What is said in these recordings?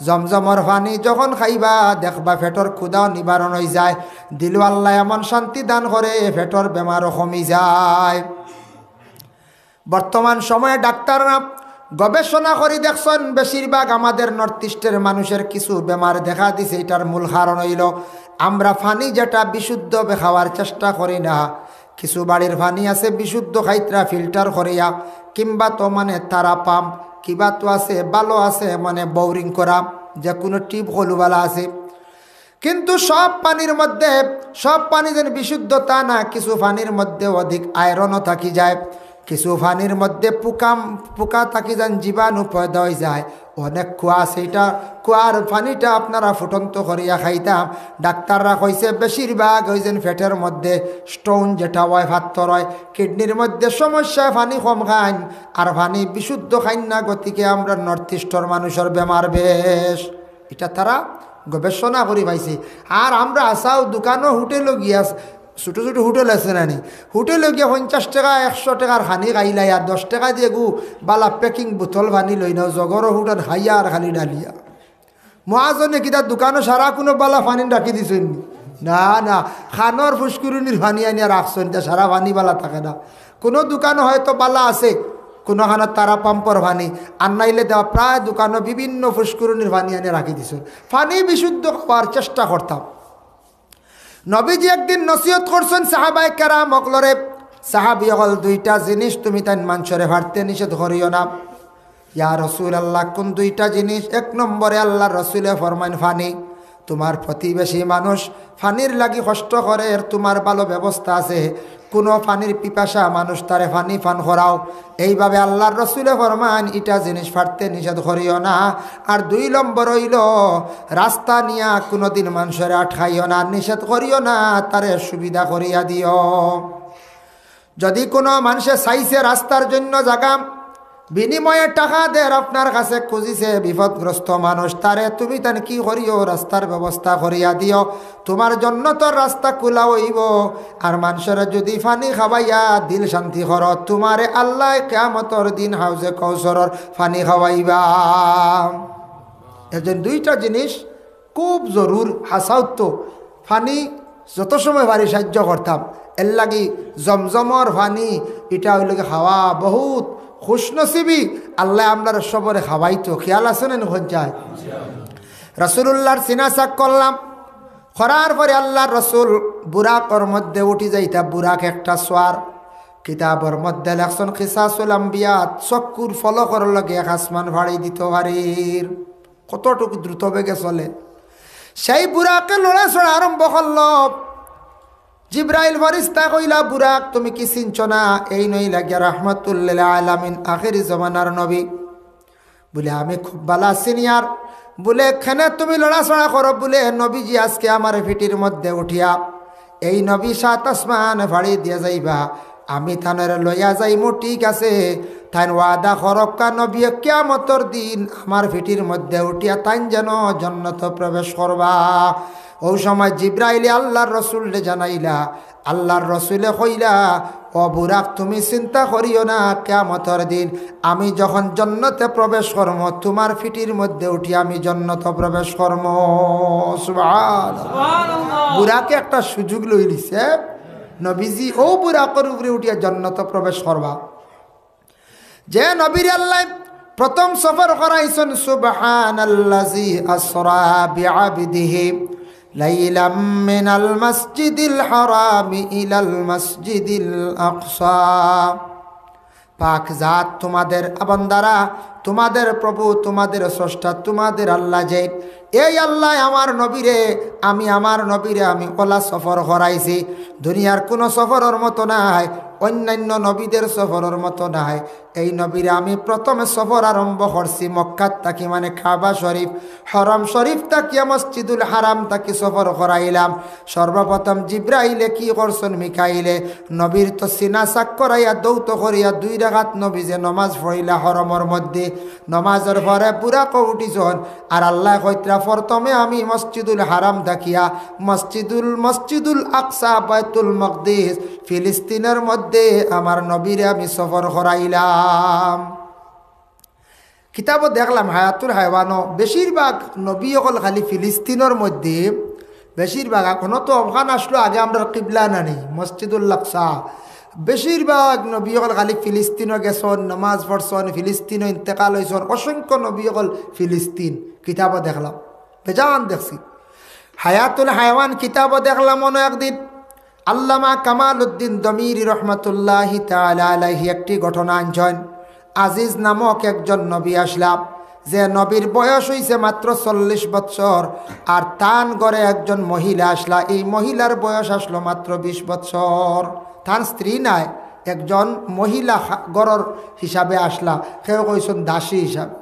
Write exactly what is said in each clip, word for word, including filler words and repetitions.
জমজমর পানি যখন খাইবা, দেখবা পেটর ক্ষুধাও নিবারণ অইযায়, দিলো আল্লায় এমন শান্তি দান করে, পেটর বেমারও কমি যায়। বর্তমান সময়ে ডাক্তাররা গবেষণা করি দেখছইন, বেশিরভাগ আমাদের নর্থ ইস্টের মানুষের কিছু বেমার দেখা দিছে। ইটার মূল কারণ অইলো আমরা পানি যেটা বিশুদ্ধভাবে খাওয়ার চেষ্টা করি না। কিছু বাড়ির পানি আছে বিশুদ্ধ খাইতরা ফিল্টার করিয়া, কিংবা তো মানে তারা পাম্প, কিবা তো আছে ভালা আছে মানে বোরিং করা, যে কোনো টিউব কলওয়ালা আছে। কিন্তু সব পানির মধ্যে, সব পানি যেন বিশুদ্ধ তা না, কিছু পানির মধ্যে অধিক আয়রনও থাকি যায়, কিছু পানির মধ্যে পোকা, পোকা থাকি যান, জীবাণু পয়দা অইযায়। অনেক কুয়া আছে, ইটা কুয়ার পানিটা আপনারা ফুটন্ত করিয়া খাইতা। ডাক্তাররা কইছে বেশিরভাগ অউ যেন পেটর মধ্যে স্টোন যেটা অয়, পাত্থর অয়, কিডনির মধ্যে সমস্যা, পানি কম খাইন আর পানি বিশুদ্ধ খাইন না, গতিকে আমরা নর্থ ইস্টর মানুষর বেমার বেশ। ইটা তারা গবেষণা করি পাইছে। আর আমরা আছাউ দোকানো হোটেলো গিয়া, ছোটো ছোটো হোটেল আছে না নি, হোটেলো গিয়া পঞ্চাশ টেকা একশো টেকার পানি খাইলাই আর দশ টেকা দিয়া গু ভালা প্যাকিং বোতল পানি লই না, জগরো হুটান খাইয়া আর খালি ঢালিয়া। মহাজনে কিতা দোকানো সারা কুনো ভালা পানি রাখি দিছইন নি? না, না, খানোর ফুসকুরুনির পানি আনিয়া রাখছইন, তা সারা পানি ভালা থাকে না। কুনো দোকানো হয়তো ভালা আছে, কুনোখানো তারা পাম্পর পানি, আর নাইলে দেওয়া প্রায় দোকানো বিভিন্ন ফুসকুরুনির পানি আনিয়া রাখি দিছইন। পানি বিশুদ্ধ খাওয়ার চেষ্টা করতাম। নবীজি একদিন নসিহত করছইন সাহাবায়ে কেরাম অকলরে, সাহাবী অকল, দুইটা জিনিস তুমি তাইন মানষরে পারতে নিষেধ করিও না। ইয়া রাসূলুল্লাহ, কুন দুইটা জিনিস? এক নম্বরে আল্লার রসুলে ফরমাইন পানি। তুমার প্রতিবেশী মানুষ পানির লাগি কষ্ট করের, তুমার ভালা ব্যবস্থা আছে, কুনো পানির পিপাসা মানুষ তারে পানি পান করাও। এইভাবে আল্লার রসুলে ফরমাইন, ইটা জিনিস পারতে নিষেধ করিও না। আর দুই নম্বর অইলো, রাস্তা নিয়া কুনোদিন মানষরে আটকাইও না, নিষেধ করিও না, তারে সুবিধা করিয়া দিও। যদি কুনো মানষে চাইছে রাস্তার জন্য জাগা, বিনিময়ে টাকা দের আপনার কাছে খুজিছে বিপদগ্রস্ত মানুষ, তারে তুমি তান কি করিও, রাস্তার ব্যবস্থা করিয়া দিও। তুমার জন্নতর রাস্তা খুলা অইবো। আর মানষরে যদি পানি খাওয়াইয়া দিল শান্তি করো, তুমারে আল্লায় কিয়ামতর দিন হাউজে কৌসরর পানি খাওয়াইবা। এর জন্য দুইটা জিনিস খুব জরুর, হাছাউ তো পানি যত সময় পারি সাহায্য করতাম। এর লাগি জমজমর পানি, ইটা অইলো গি খাওয়া বহুত খুশনসিবি, আল্লায় আমরার সবরে খাওয়াইতো। খিয়াল আছে না নি? অখন চাই রাসূলুল্লাহর সিনা চাক করলাম, করার পরে আল্লার রসুল বুরাকর মধ্যে উঠি যাইতা। বুরাক একটা সোয়ার, কিতাবর মধ্যে লেখছইন কিসাসুল আম্বিয়া, চক্ষুর পলকর লগে এক আসমান ফাড়ি দিতো পারির। কতটুকু দ্রুত বেগে চলে। সেই বুরাকে লড়াচড়া আরম্ভ করলো। জিব্রাইল ফিরিস্তা কইলা, "বুরাক, তুমি কি চিনছো না? এইন অইলা গিয়া রাহমাতুল্লিল আলামিন, আখেরি জমানার নবী।" বুলে, "আমি খুব ভালা চিনি।" আর বুলে, "কেনে তুমি লড়াচড়া করো?" বুলে, "নবীজি আজকে আমার পিঠির মধ্যে উঠিয়া এই নবী সাত আসমান ফাড়ি দিয়া যাইবা, আমি তানরে লইয়া যাইমু, ঠিক আছে। তাইন ওয়াদা করউক্কা, নবী কিয়ামতর দিন আমার পিঠির মধ্যে উঠিয়া তাইন যেন জন্নতো প্রবেশ করবা।" অউ সময় জিব্রাইলে আল্লার রসুলরে জানাইলা, আল্লার রসুলে কইলা, "ও বুরাক, তুমি চিন্তা করিও না, কিয়ামতর দিন আমি যখন জন্নতে প্রবেশ করমু, তুমার পিঠির মধ্যে উঠি আমি জন্নতো প্রবেশ করমু।" সুবহানাল্লাহ। বুরাকে একটা সুযোগ লইলিছে, নবীজি অউ বুরাকর উপরে উঠিয়া জন্নতো প্রবেশ করবা। যে নবীরে আল্লায় প্রথম সফর করাইছইন, "সুবহানাল্লাযী আসরা বিআবদিহি লাইলাম মিনাল মাসজিদিল হারামি ইলাল মাসজিদিল আকসা।" পাক জাত তুমাদের বান্দারা, তুমাদের প্রভু, তুমাদের স্রষ্টা, তুমাদের আল্লাহ যে, এই আল্লায় আমার নবীরে, আমি আমার নবীরে আমি অলা সফর করাইছি। দুনিয়ার কুনো সফরর মতো নায়, অইন্যান্য নবীদের সফরর মতো নায়। এই নবীরে আমি প্রথমে সফর আরম্ভ করছি মক্কাত থাকি, মানে কাবা শরীফ, হরম শরীফ থাকিয়া মসজিদুল হারাম থাকি সফর করাইলাম। সর্বপ্রথম জিব্রাইলে কি করছইন, মিকাইলে নবীর তো সিনা চাক করাইয়া দৌত করিয়া দুই রাকাত নবী যে নমাজ পড়িলা হরমর মধ্যে, নমাজর পরে বুরাকো উঠিছইন। আর আল্লায় কইতরা, "প্রথমে আমি মসজিদুল হারাম থাকিয়া মসজিদুল, মসজিদুল আকসা, বাইতুল মকদিস, ফিলিস্তিনর মধ্যে আমার নবীরে আমি সফর করাইলাম।" কিতাবো দেখলাম হায়াতুল হায়ওয়ানো বেশিরভাগ নবী অকল খালি ফিলিস্তিনর মধ্যে, বেশিরভাগ এখনো তো অখান আসলো আগে আমরার কিবলা নানি মসজিদুল আকসা। বেশিরভাগ নবী অকল খালি ফিলিস্তিনো গেছন, নামাজ পড়ছন, ফিলিস্তিনো ইন্তেকাল অইছন। অসংখ্য নবী অকল ফিলিস্তিন কিতাবো দেখলাম, বেজান দেখছি। হায়াতুল হায়ওয়ান কিতাবো দেখলাম অনো একদিন আল্লামা কামালউদ্দিন দমিরি রহমতুল্লাহি তাআলা আলাইহি একটি ঘটনা আনছইন। আজিজ নামক একজন নবী আসলা, যে নবীর বয়স অইছে মাত্র চল্লিশ বছর, আর তান ঘরে একজন মহিলা আসলা, এই মহিলার বয়স আসলো মাত্র বিশ বছর। তান স্ত্রী নায়, একজন মহিলা খা-, ঘরর হিসাবে আসলা, কেউ কইছইন দাসী হিসাবে।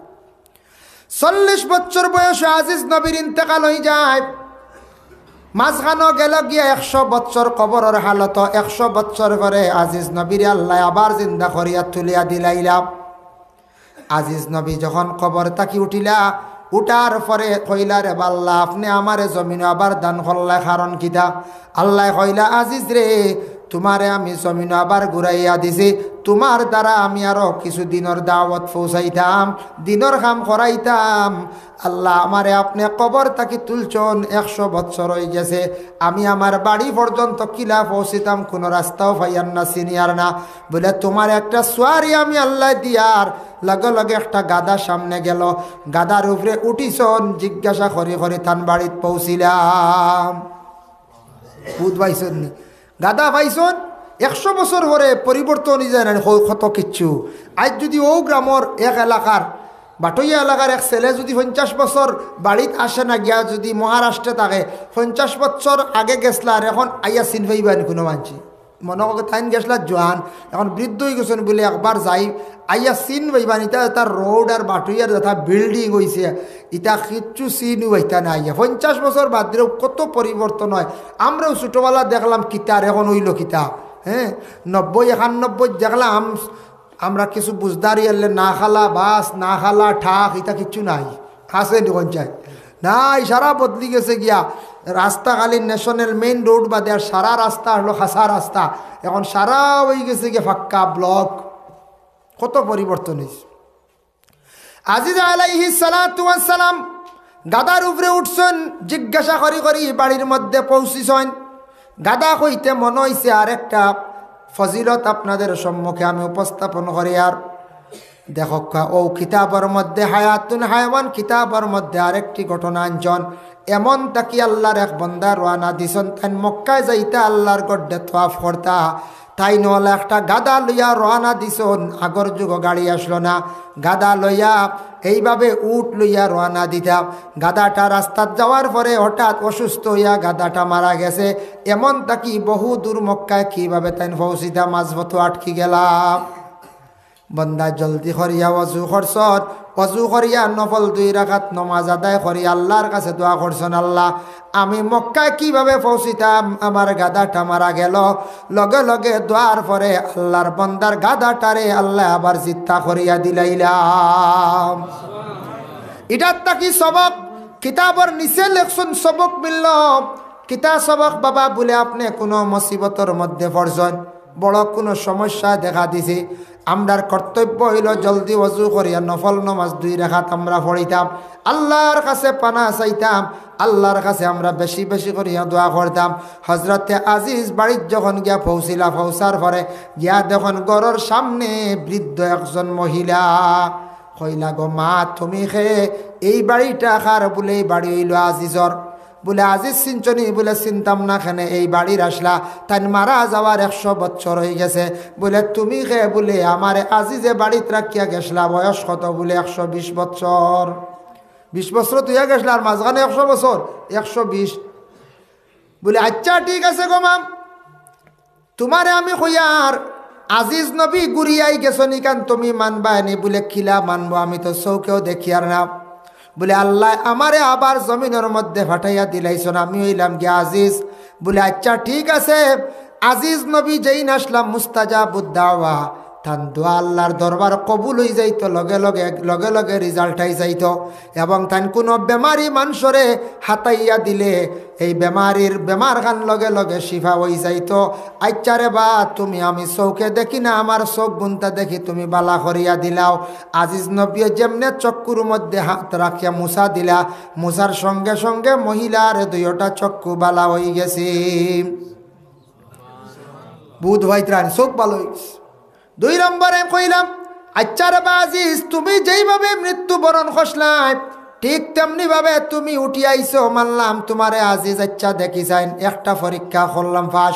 চল্লিশ বছর বয়সে আজিজ নবীর ইন্তেকাল অই যায়। মাঝখানো গেল গিয়া একশো বছর কবরর হালত, একশো বছর পরে আজিজ নবীরে আল্লায় আবার জিন্দা করিয়া তুলিয়া দিলাইলা। আজিজ নবী যখন কবর থাকি উঠিলা, উঠার পরে কইলা, "রে বা আল্লাহ, আপনে আমারে জমিনো আবার দান করলা, কারণ কিতা?" আল্লায় কইলা, "আজিজ রে, তুমারে আমি জমিনো আবার ঘুরাইয়া দিছি, তুমার দ্বারা আমি আরো কিছু দিনর দাওয়াত পৌঁছাইতাম, দিনর কাম করাইতাম। আল্লাহ, আমারে আপনে কবর থাকি তুলছইন, একশো বছর অই গেছে, আমি আমার বাড়ি পর্যন্ত কিলা পৌঁছিতাম, কুনু রাস্তাও পাইয়ার না, চিনিয়ার না। বুলে, তুমারে একটা সুয়ারি আমি আল্লায় দিয়ার।" লগে লগে একটা গাধা সামনে গেল, গাধার উপরে উঠিছইন, জিজ্ঞাসা করি করি তান বাড়িত পৌঁছিলাম। বুঝ পাইছইন নি? গাধা পাইছইন, একশো বছর পরে পরিবর্তন অই যায় না নি, ক-, কত কিচ্ছু। আইজ যুদি অউ গ্রামর এক এলাকার, বাটইয়া এলাকার এক ছেলে যুদি পঞ্চাশ বছর বাড়িত আসে না, গিয়া যুদি মহারাষ্ট্রে থাকে, পঞ্চাশ বছর আগে গেছলা, আর এখন আইয়া চিন পাইবা নি কুনু মানষে? মনো করো তাইন গেছলা জোয়ান, এখন বৃদ্ধ অই গেছইন বুলে একবার যাই, আইয়া চিন পাইবা নি? ইতা তার রোড আর বাটইয়ার যেতা বিল্ডিং অইছে, ইতা কিচ্ছু চিনউ পাইতা না। আইয়া পঞ্চাশ বছর বাদ দিলেও কত পরিবর্তন অয়। আমরাও ছোটবেলা দেখলাম কিতা, আর এখন অইলো কিতা। হ্যাঁ, নব্বই একানব্বই দেখলাম, আমরা কিছু বুঝদারি আনলে না খালা বাস, না খালা ঠাক, ইতা কিচ্ছু নাই। আছে নি কোন চাই? নাই, সারা বদলি গেছে গিয়া। রাস্তা খালি ন্যাশনাল মেইন রোড বাদে আর সারা রাস্তা হলো খাসা রাস্তা। এখন সারা অই গেছে গিয়া ফাক্কা ব্লক। কত পরিবর্তন অইছে। আজিজ আলাইহিস সালাতু ওয়াস সালাম গাধার উপরে উঠছইন, জিজ্ঞাসা করি করি বাড়ির মধ্যে পৌঁছিছইন। গাধা কইতে মনো অইছে আরেকটা ফজিলত আপনাদের সম্মুখে আমি উপস্থাপন করিয়ার। দেখউক্কা, অউ কিতাবর মধ্যে, হায়াতুল হায়ওয়ান কিতাবর মধ্যে আরেকটি ঘটনা আনছইন। এমন থাকি আল্লাহর এক বন্দা রওয়ানা দিছইন, তাইন মক্কায় যাইতা, আল্লাহর গড্ডে তওয়াফ করতা। তাইন অলা একটা গাধা লইয়া রওয়ানা দিছইন। আগর যুগো গাড়ি আছলো না, গাধা লইয়া এইভাবে উট লইয়া রওয়ানা দিতা। গাধাটা রাস্তাত যাওয়ার পরে হঠাৎ অসুস্থ অইয়া গাধাটা মারা গেছে। এমন থাকি বহু দূর মক্কায় কিভাবে তাইন পৌঁছিতা, মাঝপথো আটকি গেলা। বন্দা জলদি করিয়া অজু করছইন, অজু করিয়া নফল দুই রাকাত নমাজ আদায় করি আল্লাহর কাছে দোয়া করছইন, "আল্লাহ, আমি মক্কায় কিভাবে পৌঁছিতাম? আমার গাধাটা মারা গেল।" লগে লগে দোয়ার পরে আল্লাহর বন্দার গাধাটারে আল্লায় আবার জিন্দা করিয়া দিলাইলা। ইটার থাকি সবক, কিতাবর নিচে লেখছইন সবক মিলল। কিতা সবক বাবা? বুলে, আপনে কুনু মুসিবতর মধ্যে পড়ছইন, বড় কুনু সমস্যা দেখা দিছে, আমরার কর্তব্য অইলো জলদি অজু করিয়া নফল নমাজ দুই রাকাত আমরা পড়িতাম, আল্লাহর কাছে পানা চাইতাম, আল্লাহর কাছে আমরা বেশি বেশি করিয়া দোয়া করতাম। হজরতে আজিজ বাড়িত যখন গিয়া পৌঁছিলা, পৌঁছার পরে গিয়া দেখইন ঘরর সামনে বৃদ্ধ একজন মহিলা। কইলা, "গো মা, তুমি কে? এই বাড়িটা কার?" বুলে, "এই বাড়ি অইলো আজিজর।" বুলে, "আজিজ চিনছো নি?" বুলে, "চিনতাম না কেনে, এই বাড়ির আছলা।" তাইন মারা যাওয়ার একশো বছর অই গেছে। বুলে, "তুমি কে?" বুলে, "আমারে আজিজে বাড়িত রাখিয়া গেছলা।" বয়স কত? বুলে, "একশো বিশ বছর।" বিশ বছর থইয়া গেছলা, আর মাঝখানে একশো বছর, একশো বিশ। বুলে, "আচ্ছা, ঠিক আছে গো মা, তুমারে আমি কইয়ার, আজিজ নবী ঘুরিয়া আই গেছইন, ইখান তুমি মানবায় নি?" বুলে, "কিলা মানবো, আমি তো চউখেও দেখিয়ার না।" বুলে, "আল্লায় আমারে আবার জমিনর মধ্যে পাঠাইয়া দিলাইছইন, আমি অইলাম গিয়া আজিজ।" বুলে, "আচ্ছা, ঠিক আছে, আজিজ নবী যেইন আছলা মুস্তাজাবুদ দাওয়া, তান দোয়া আল্লার দরবার কবুল অইযাইতো, লগে লগে, লগে লগে result আইযাইতো। এবং তান কুনু বেমারি মানষরে হাতাইয়া দিলে এই বেমারির বেমারখান লগে লগে শিফা অইযাইতো। আইচ্ছা রে বা, তুমি আমি চউখে দেখি না, আমার চউখ গুনতা দেখি তুমি বালা করিয়া দিলাও। আজিজ নবীয়ে যেমনে চক্ষুর মধ্যে হাত রাখিয়া মুছা দিলা, মুছার সঙ্গে সঙ্গে মহিলার দুইওটা চক্ষু বালা অইগেছে। বুধ ভাই ত্রাণ, চউখ বালা অইগেছে। দুই নম্বরে কইলাম, আইচ্ছা রে বা আজিজ, তুমি যেইভাবে মৃত্যুবরণ করছলায়, ঠিক তেমনি ভাবে তুমি উঠি আইছো, মানলাম তুমারে আজিজ। আইচ্ছা দেখি চাইন, একটা পরীক্ষা করলাম, পাস।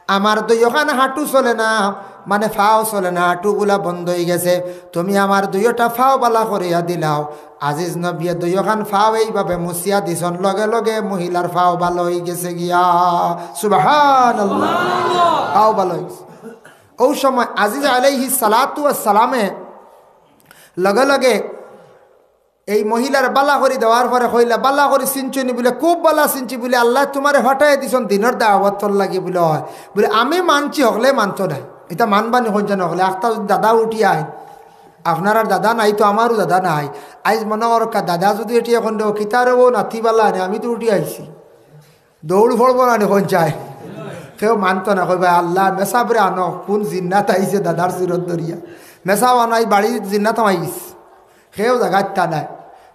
আমার দুইওখান হাঁটু চলে না, মানে পাও চলে না, হাঁটুগুলা বন্ধ অইগেছে। তুমি আমার দুইওটা পাও বালা করিয়া দিলাও। আজিজ নবীয়ে দুইওখান পাও এইভাবে মুছিয়া দিছন, লগে লগে মহিলার পাও বালা অইগেছে গিয়া। সুবহানাল্লাহ। পাও বালা অইগেছে। অউ সময় আজিজ আলাইহিস সালাতু ওয়াস সালামে লগে লগে এই মহিলার বালা করি দেওয়ার পরে কইলা, "বালা করি চিনছো নি?" বুলে, "খুব বালা চিনছি।" বুলে, "আল্লায় তুমারে পাঠাইয়া দিছন দিনর দাওয়াতর লাগি।" বুলে, "অয়।" বুলে, "আমি মানছি, হকলে মানতো নায়।" ইতা মানবা নি কইন যেন হকলে, আখতা যদি দাদা উঠি আইন, আপনারার দাদা নাই তো আমারও দাদা নাই। আইজ মনো করউক্কা দাদা যদি এটি এখন দেও, কিতারে ও নাতি বালা আনে, আমি তো উঠি আইছি। দৌড় পড়বো না নি কইন চাই? কেউ মানতো না, কইবা, "আল্লাহ, মেসাবরে আনো, কুন জিন্নাত আইছে দাদার সুরত ধরিয়া।" মেসাব আনো, আইজ বাড়িত জিন্নাত হামাই গেছে। কেউ জাগাত তা নাই।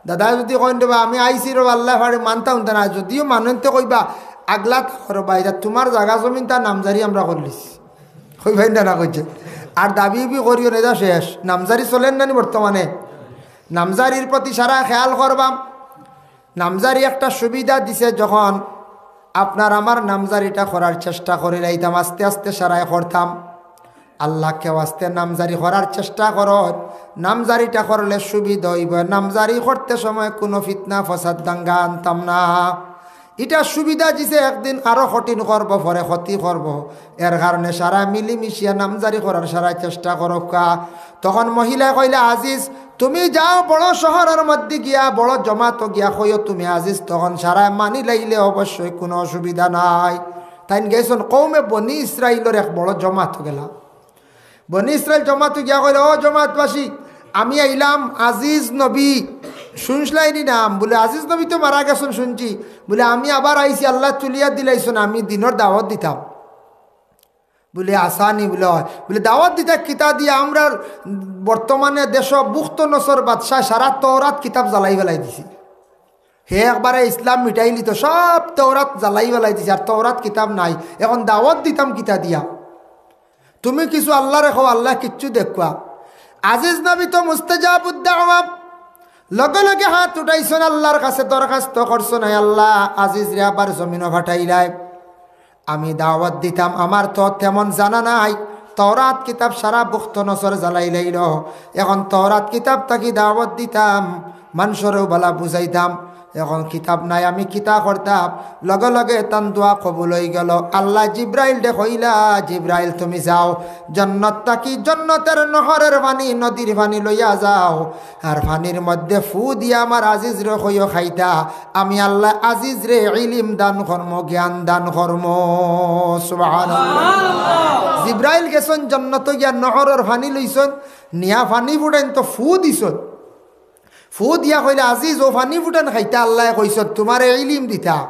দাদায় যদি কইন, "রে বা, আমি আইছি রে বা, আল্লায় পারে মানতাম তা না।" যদিও মানইন তে কইবা, "আগলা থাকো রে বা, ইটা তুমার জাগা জমিন, তা নামজারি আমরা করলিছি।" কইবা ইন্দা না কইছে। আর দাবি উবি করিও না, ইটা শেষ। নামজারি চলের না নি বর্তমানে? নামজারির প্রতি সারা খেয়াল করবাম। নামজারি একটা সুবিধা দিছে, যখন আপনার আমার নামজারিটা করার চেষ্টা করিলাইতাম, আস্তে আস্তে সারায় করতাম। আল্লাহকেও আস্তে নামজারি করার চেষ্টা করো। নামজারিটা করলে সুবিধা অইবো। নামজারি করতে সময় কুনু ফিতনা ফসাদ দাঙ্গা আনতাম না। ইটা সুবিধা দিছে, একদিন আরো কঠিন করবো, পরে ক্ষতি করবো। এর কারণে সারা মিলিমিশিয়া নামজারি করার সারা চেষ্টা করউক্কা। তখন মহিলায় কইলা, "আজিজ, তুমি যাও বড় শহরর মধ্যে গিয়া, বড় জমাতো গিয়া কইও তুমি আজিজ।" তখন সারায় মানিলাইলে অবশ্যই কুনু অসুবিধা নাই। তাইন গেছন কওমে বনি ইসরাইলর এক বড় জমাতো গেলা। বনি ইসরাইল জমাতো গিয়া কইলা, "ও জমাতবাসী, আমি আইলাম আজিজ নবী, শুনছলায় নি নাম?" বুলে, "আজিজ নবী তো মারা গেছন শুনছি।" বুলে, "আমি আবার আইছি, আল্লায় তুলিয়া দিলাইছন, আমি দিনর দাওয়াত দিতাম।" বুলে, "আসানি?" বুলে, "অয়।" বুলে, "দাওয়াত দিতা কিতা দিয়া? আমরার বর্তমানে দেশো বুখতনছর বাদশায় সারা তওরাত কিতাব জ্বালাই ফালাই দিছে। হে একবারে ইসলাম মিটাইলিতো, সব তওরাত জ্বালাই ফালাই দিছে, আর তওরাত কিতাব নাই। এখন দাওয়াত দিতাম কিতা দিয়া? তুমি কিছু আল্লারে কও, আল্লায় কিচ্ছু দেখবা।" আজিজ নবী তো মুস্তাজাবুদ দাওয়া, লগে লগে হাত উঠাইছন, আল্লার কাছে দরখাস্ত করছন, "হে আল্লাহ, আজিজরে আবার জমিনো পাঠাইলায়। আমি দাওয়াত দিতাম, আমার তো তেমন জানা নাই। তওরাত কিতাব সারা বুখতনছর জ্বালাইলাইলো। এখন তওরাত কিতাব থাকি দাওয়াত দিতাম, মানষরেও বালা বুঝাইতাম। এখন কিতাব নাই, আমি কিতা করতাম?" লগে লগে তান দোয়া কবুল অইগেলো। আল্লায় জিব্রাইলরে কইলা, "জিব্রাইল, তুমি যাও, জন্নত থাকি জন্নতর নহরর পানি, নদীর পানি লইয়া যাও, আর পানির মধ্যে ফু দিয়া আমার আজিজরে কইও খাইতা। আমি আল্লায় আজিজরে ইলিম দান করমু, জ্ঞান দান করমু।" সুবহানাল্লাহ। জিব্রাইল গেছন জন্নতো গিয়া নহরর পানি লইছন, নিয়া পানি ফুটাইন তো ফু দিছন। ফু দিয়া কইলা, "আজিজ, অউ পানি ফুটান খাইতা, আল্লায় কইছন তুমারে ইলিম দিতা।"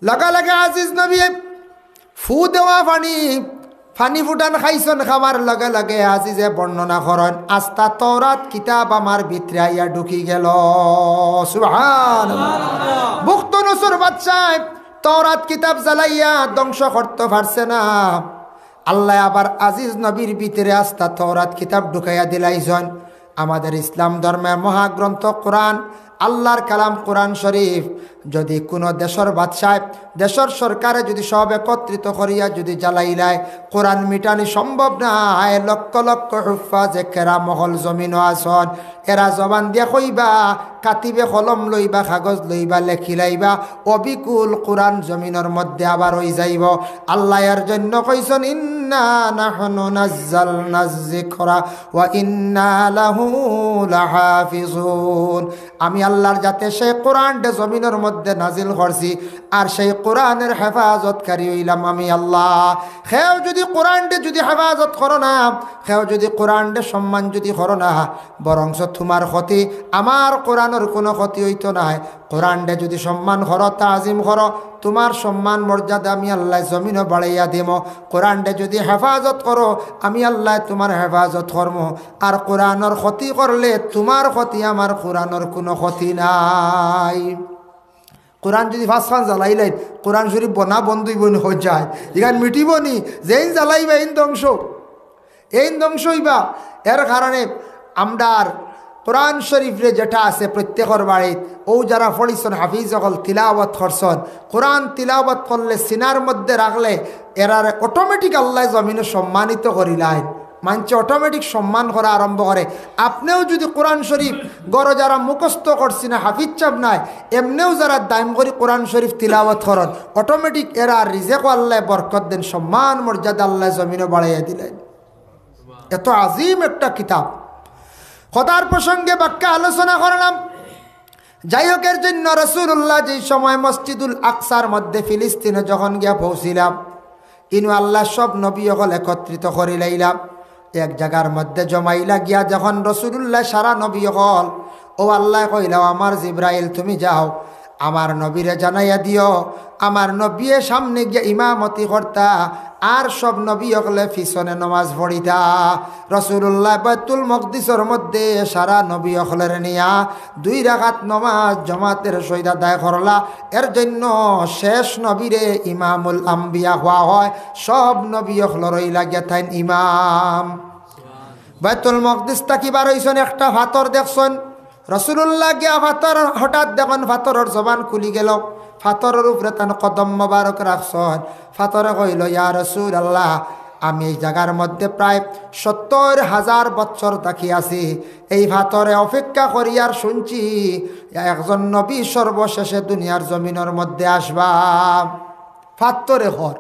লগে লগে আজিজ নবীয়ে ফু দেওয়া পানি, পানি ফুটান খাইছন, খাওয়ার লগে লগে আজিজে বর্ণনা করইন, "আস্তা তওরাত কিতাব আমার ভিতরে আইয়া ঢুকি গেলো।" সুবহানাল্লাহ। বুখতনছর বাদশায় তওরাত কিতাব জ্বালাইয়া ধ্বংস করতো পারছে না। আল্লায় আবার আজিজ নবীর ভিতরে আস্তা তওরাত কিতাব ঢুকাইয়া দিলাইছন। আমাদের ইসলাম ধর্মের মহাগ্রন্থ কোরআন, আল্লার কালাম কোরআন শরীফ, যদি কুনু দেশর বাদশায়, দেশর সরকারে যদি সব একত্রিত করিয়া যদি জ্বালাইলায়, কোরআন মিটানি সম্ভব নায়। লক্ষ লক্ষ হুফফাজে কেরাম অকল জমিনো আছন, এরা জবান দিয়া কইবা, কাতিবে কলম লইবা, কাগজ লইবা, লেখিলাইবা, অবিকুল কোরআন জমিনর মধ্যে আবার অইযাইবো। আল্লায় এর জন্য কইছন, "ইন্না নাহনু নাজ্জালনাজ যিকরা ওয়া ইন্না লাহু লাহাফিজুন।" আমি আল্লার জাতে সেই কোরআনটা জমিনর মধ্যে মধ্যে নাজিল করছি, আর সেই কোরআনের হেফাজতকারী অইলাম আমি আল্লাহ। কেউ যুদি কোরআনরে যুদি হেফাজত করো না, কেউ যুদি কোরআনরে সম্মান যুদি করো না, বরঞ্চ তুমার ক্ষতি, আমার কোরআনর কুনু ক্ষতি অইতো নায়। কোরআনরে যুদি সম্মান করো, তাজিম করো, তুমার সম্মান মর্যাদা আমি আল্লায় জমিনো বাড়াইয়া দিমু। কোরআনরে যুদি হেফাজত করো, আমি আল্লায় তুমার হেফাজত করমু। আর কোরআনর ক্ষতি করলে তুমার ক্ষতি, আমার কোরআনর কুনু ক্ষতি নাই। কোরআন যুদি পাঁচ পান জ্বালাইলাইন, কোরআন শরীফ বনা বন্ধ অইবো নি, অইযায়, ইখান মিটিবো নি, যেইন জ্বালাইবা এইন ধ্বংস, এইন ধ্বংস অইবা। এর কারণে আমরার কোরআন শরীফরে যেটা আছে প্রত্যেকর বাড়িত, অউ যারা পড়ছইন, হাফিজ অকল তিলাওয়াত করছইন, কোরআন তিলাওয়াত করলে সিনার মধ্যে রাখলে এরারে automatic আল্লায় জমিনো সম্মানিত করিলাইন। মানষে automatic সম্মান করা আরম্ভ করে। আপনেও যুদি কোরআন শরীফ ঘরো যারা মুখস্থ করছি না, হাফিজ সাব নাই, এমনেও যারা দাইম করি কোরআন শরীফ তিলাওয়াত করইন, automatic এরার রিজেকো আল্লায় বরকত দেইন, সম্মান মর্যাদা আল্লায় জমিনো বাড়াইয়া দিলাইন। এত আজিম একটা কিতাব। খোদার প্রসঙ্গে বাক্কা আলোচনা করলাম। যাই হোক, এর জন্য রাসূলুল্লাহ যেই সময় মসজিদুল আকসার মধ্যে ফিলিস্তিনো যখন গিয়া পৌঁছিলা, ইনো আল্লায় সব নবী অকল একত্রিত করিলাইলা, এক জাগার মধ্যে জমাইলা গিয়া যখন রাসূলুল্লাহ সারা নবী অকল, অউ আল্লায় কইলা, "ও আমার জিব্রাইল, তুমি যাও, আমার নবীরে জানাইয়া দিও, আমার নবীয়ে সামনে গিয়া ইমামতি করতা, আর সব নবী অকলে পিছনে নমাজ পড়িতা।" রাসূলুল্লাহ বাইতুল মকদিসর মধ্যে সারা নবী অকলরে নিয়া দুই রাকাত নমাজ জমাতের সহিত আদায় করলা। এর জন্য শেষ নবীরে ইমামুল আম্বিয়া কওয়া হয়, সব নবী অকলর অইলা গিয়া তাইন ইমাম। বাইতুল মকদিস থাকি বার অইছইন, একটা পাথর দেখছইন, রাসূলুল্লাহ গিয়া পাথর, হঠাৎ দেখইন পাথরর জবান খুলি গেল, পাথরর উপরে তান কদম মোবারক রাখছইন। পাথরে কইল, "ইয়া রাসূলুল্লাহ, আমি এই জাগার মধ্যে প্রায় সত্তর হাজার বৎসর থাকি আছি, এই পাথরে অপেক্ষা করিয়ার শুনছি একজন নবী সর্বশেষে দুনিয়ার জমিনর মধ্যে আসবা।" পাথরে কর,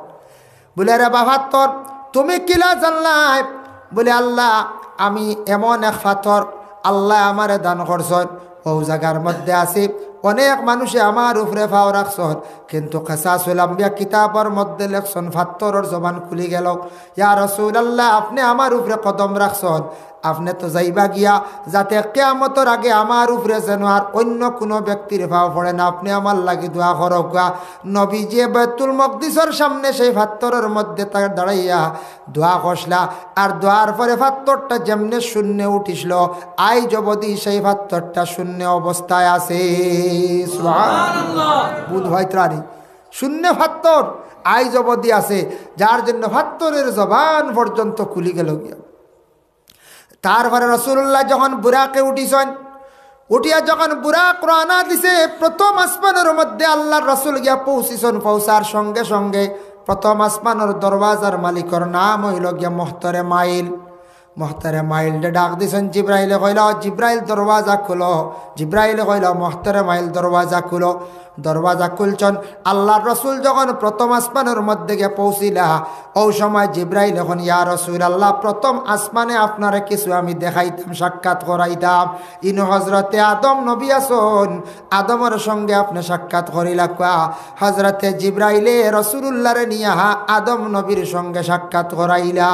বুলে, "রে বা পাথর, তুমি কিলা জানলায়?" বুলে, "আল্লাহ, আমি এমন এক পাথর আল্লায় আমারে দান করছইন, অউ জাগার মধ্যে আছি, অনেক মানুষে আমার উপরে পাও রাখছইন, কিন্তু কিসাসুল আম্বিয়া কিতাবর মধ্যে লেখছইন, পাথরর জবান খুলি গেল। ইয়া রাসূলুল্লাহ, আপনে আমার উপরে কদম রাখছইন, আপনে তো যাইবা গিয়া, যাতে কিয়ামতর আগে আমার উপরে যেন আর অইন্য কুনু ব্যক্তির পাও পড়ে না, আপনে আমার লাগি দোয়া করউক্কা।" নবীজিয়ে বাইতুল মকদিসর সামনে সেই পাথরর মধ্যে তার দাঁড়াইয়া দোয়া করছলা, আর দোয়ার পরে পাথরটা যেমনে শূন্যে উঠিছিল, আইজ অবধি সেই পাথরটা শূন্য অবস্থায় আছে। সুবহানাল্লাহ। বুধ ভাই ত্রাণী, শূন্য পাথর আইজ অবধি আছে, যার জন্য পাথরর জবান পর্যন্ত খুলি গেল গিয়া। তারপরে রাসূলুল্লাহ যখন বুরাকে উঠিছইন, উঠিয়া যখন বুরাক রওয়ানা দিছে, প্রথম আসমানর মধ্যে আল্লাহর রাসূল গিয়া পৌঁছিছইন। পৌঁছার সঙ্গে সঙ্গে প্রথম আসমানর দরওয়াজার মালিকর নাম অইল গিয়া মুহতারে মাইল। মুহতারে মাইলরে ডাক দিছইন, জিব্রাইলে কইল, "জিব্রাইল, দরওয়াজা খুলো।" জিব্রাইলে কইল, "মুহতারে মাইল, দরওয়াজা খুলো।" দরওয়াজা খুলছইন। আল্লাহর রাসূল যখন প্রথম আসমানর মধ্যে গিয়া পৌঁছিলা, অউ সময় জিব্রাইলে কইন, "ইয়া রাসূলুল্লাহ, প্রথম আসমানে আপনারে কিছু আমি দেখাইতাম, সাক্ষাৎ করাইতাম।" ইনো হযরতে আদম নবী আছইন, আদমর সঙ্গে আপনে সাক্ষাৎ করিলাউক্কা। হযরতে জিব্রাইলে রাসূলুল্লাহরে নিয়া আদম নবীর সঙ্গে সাক্ষাৎ করাইলা।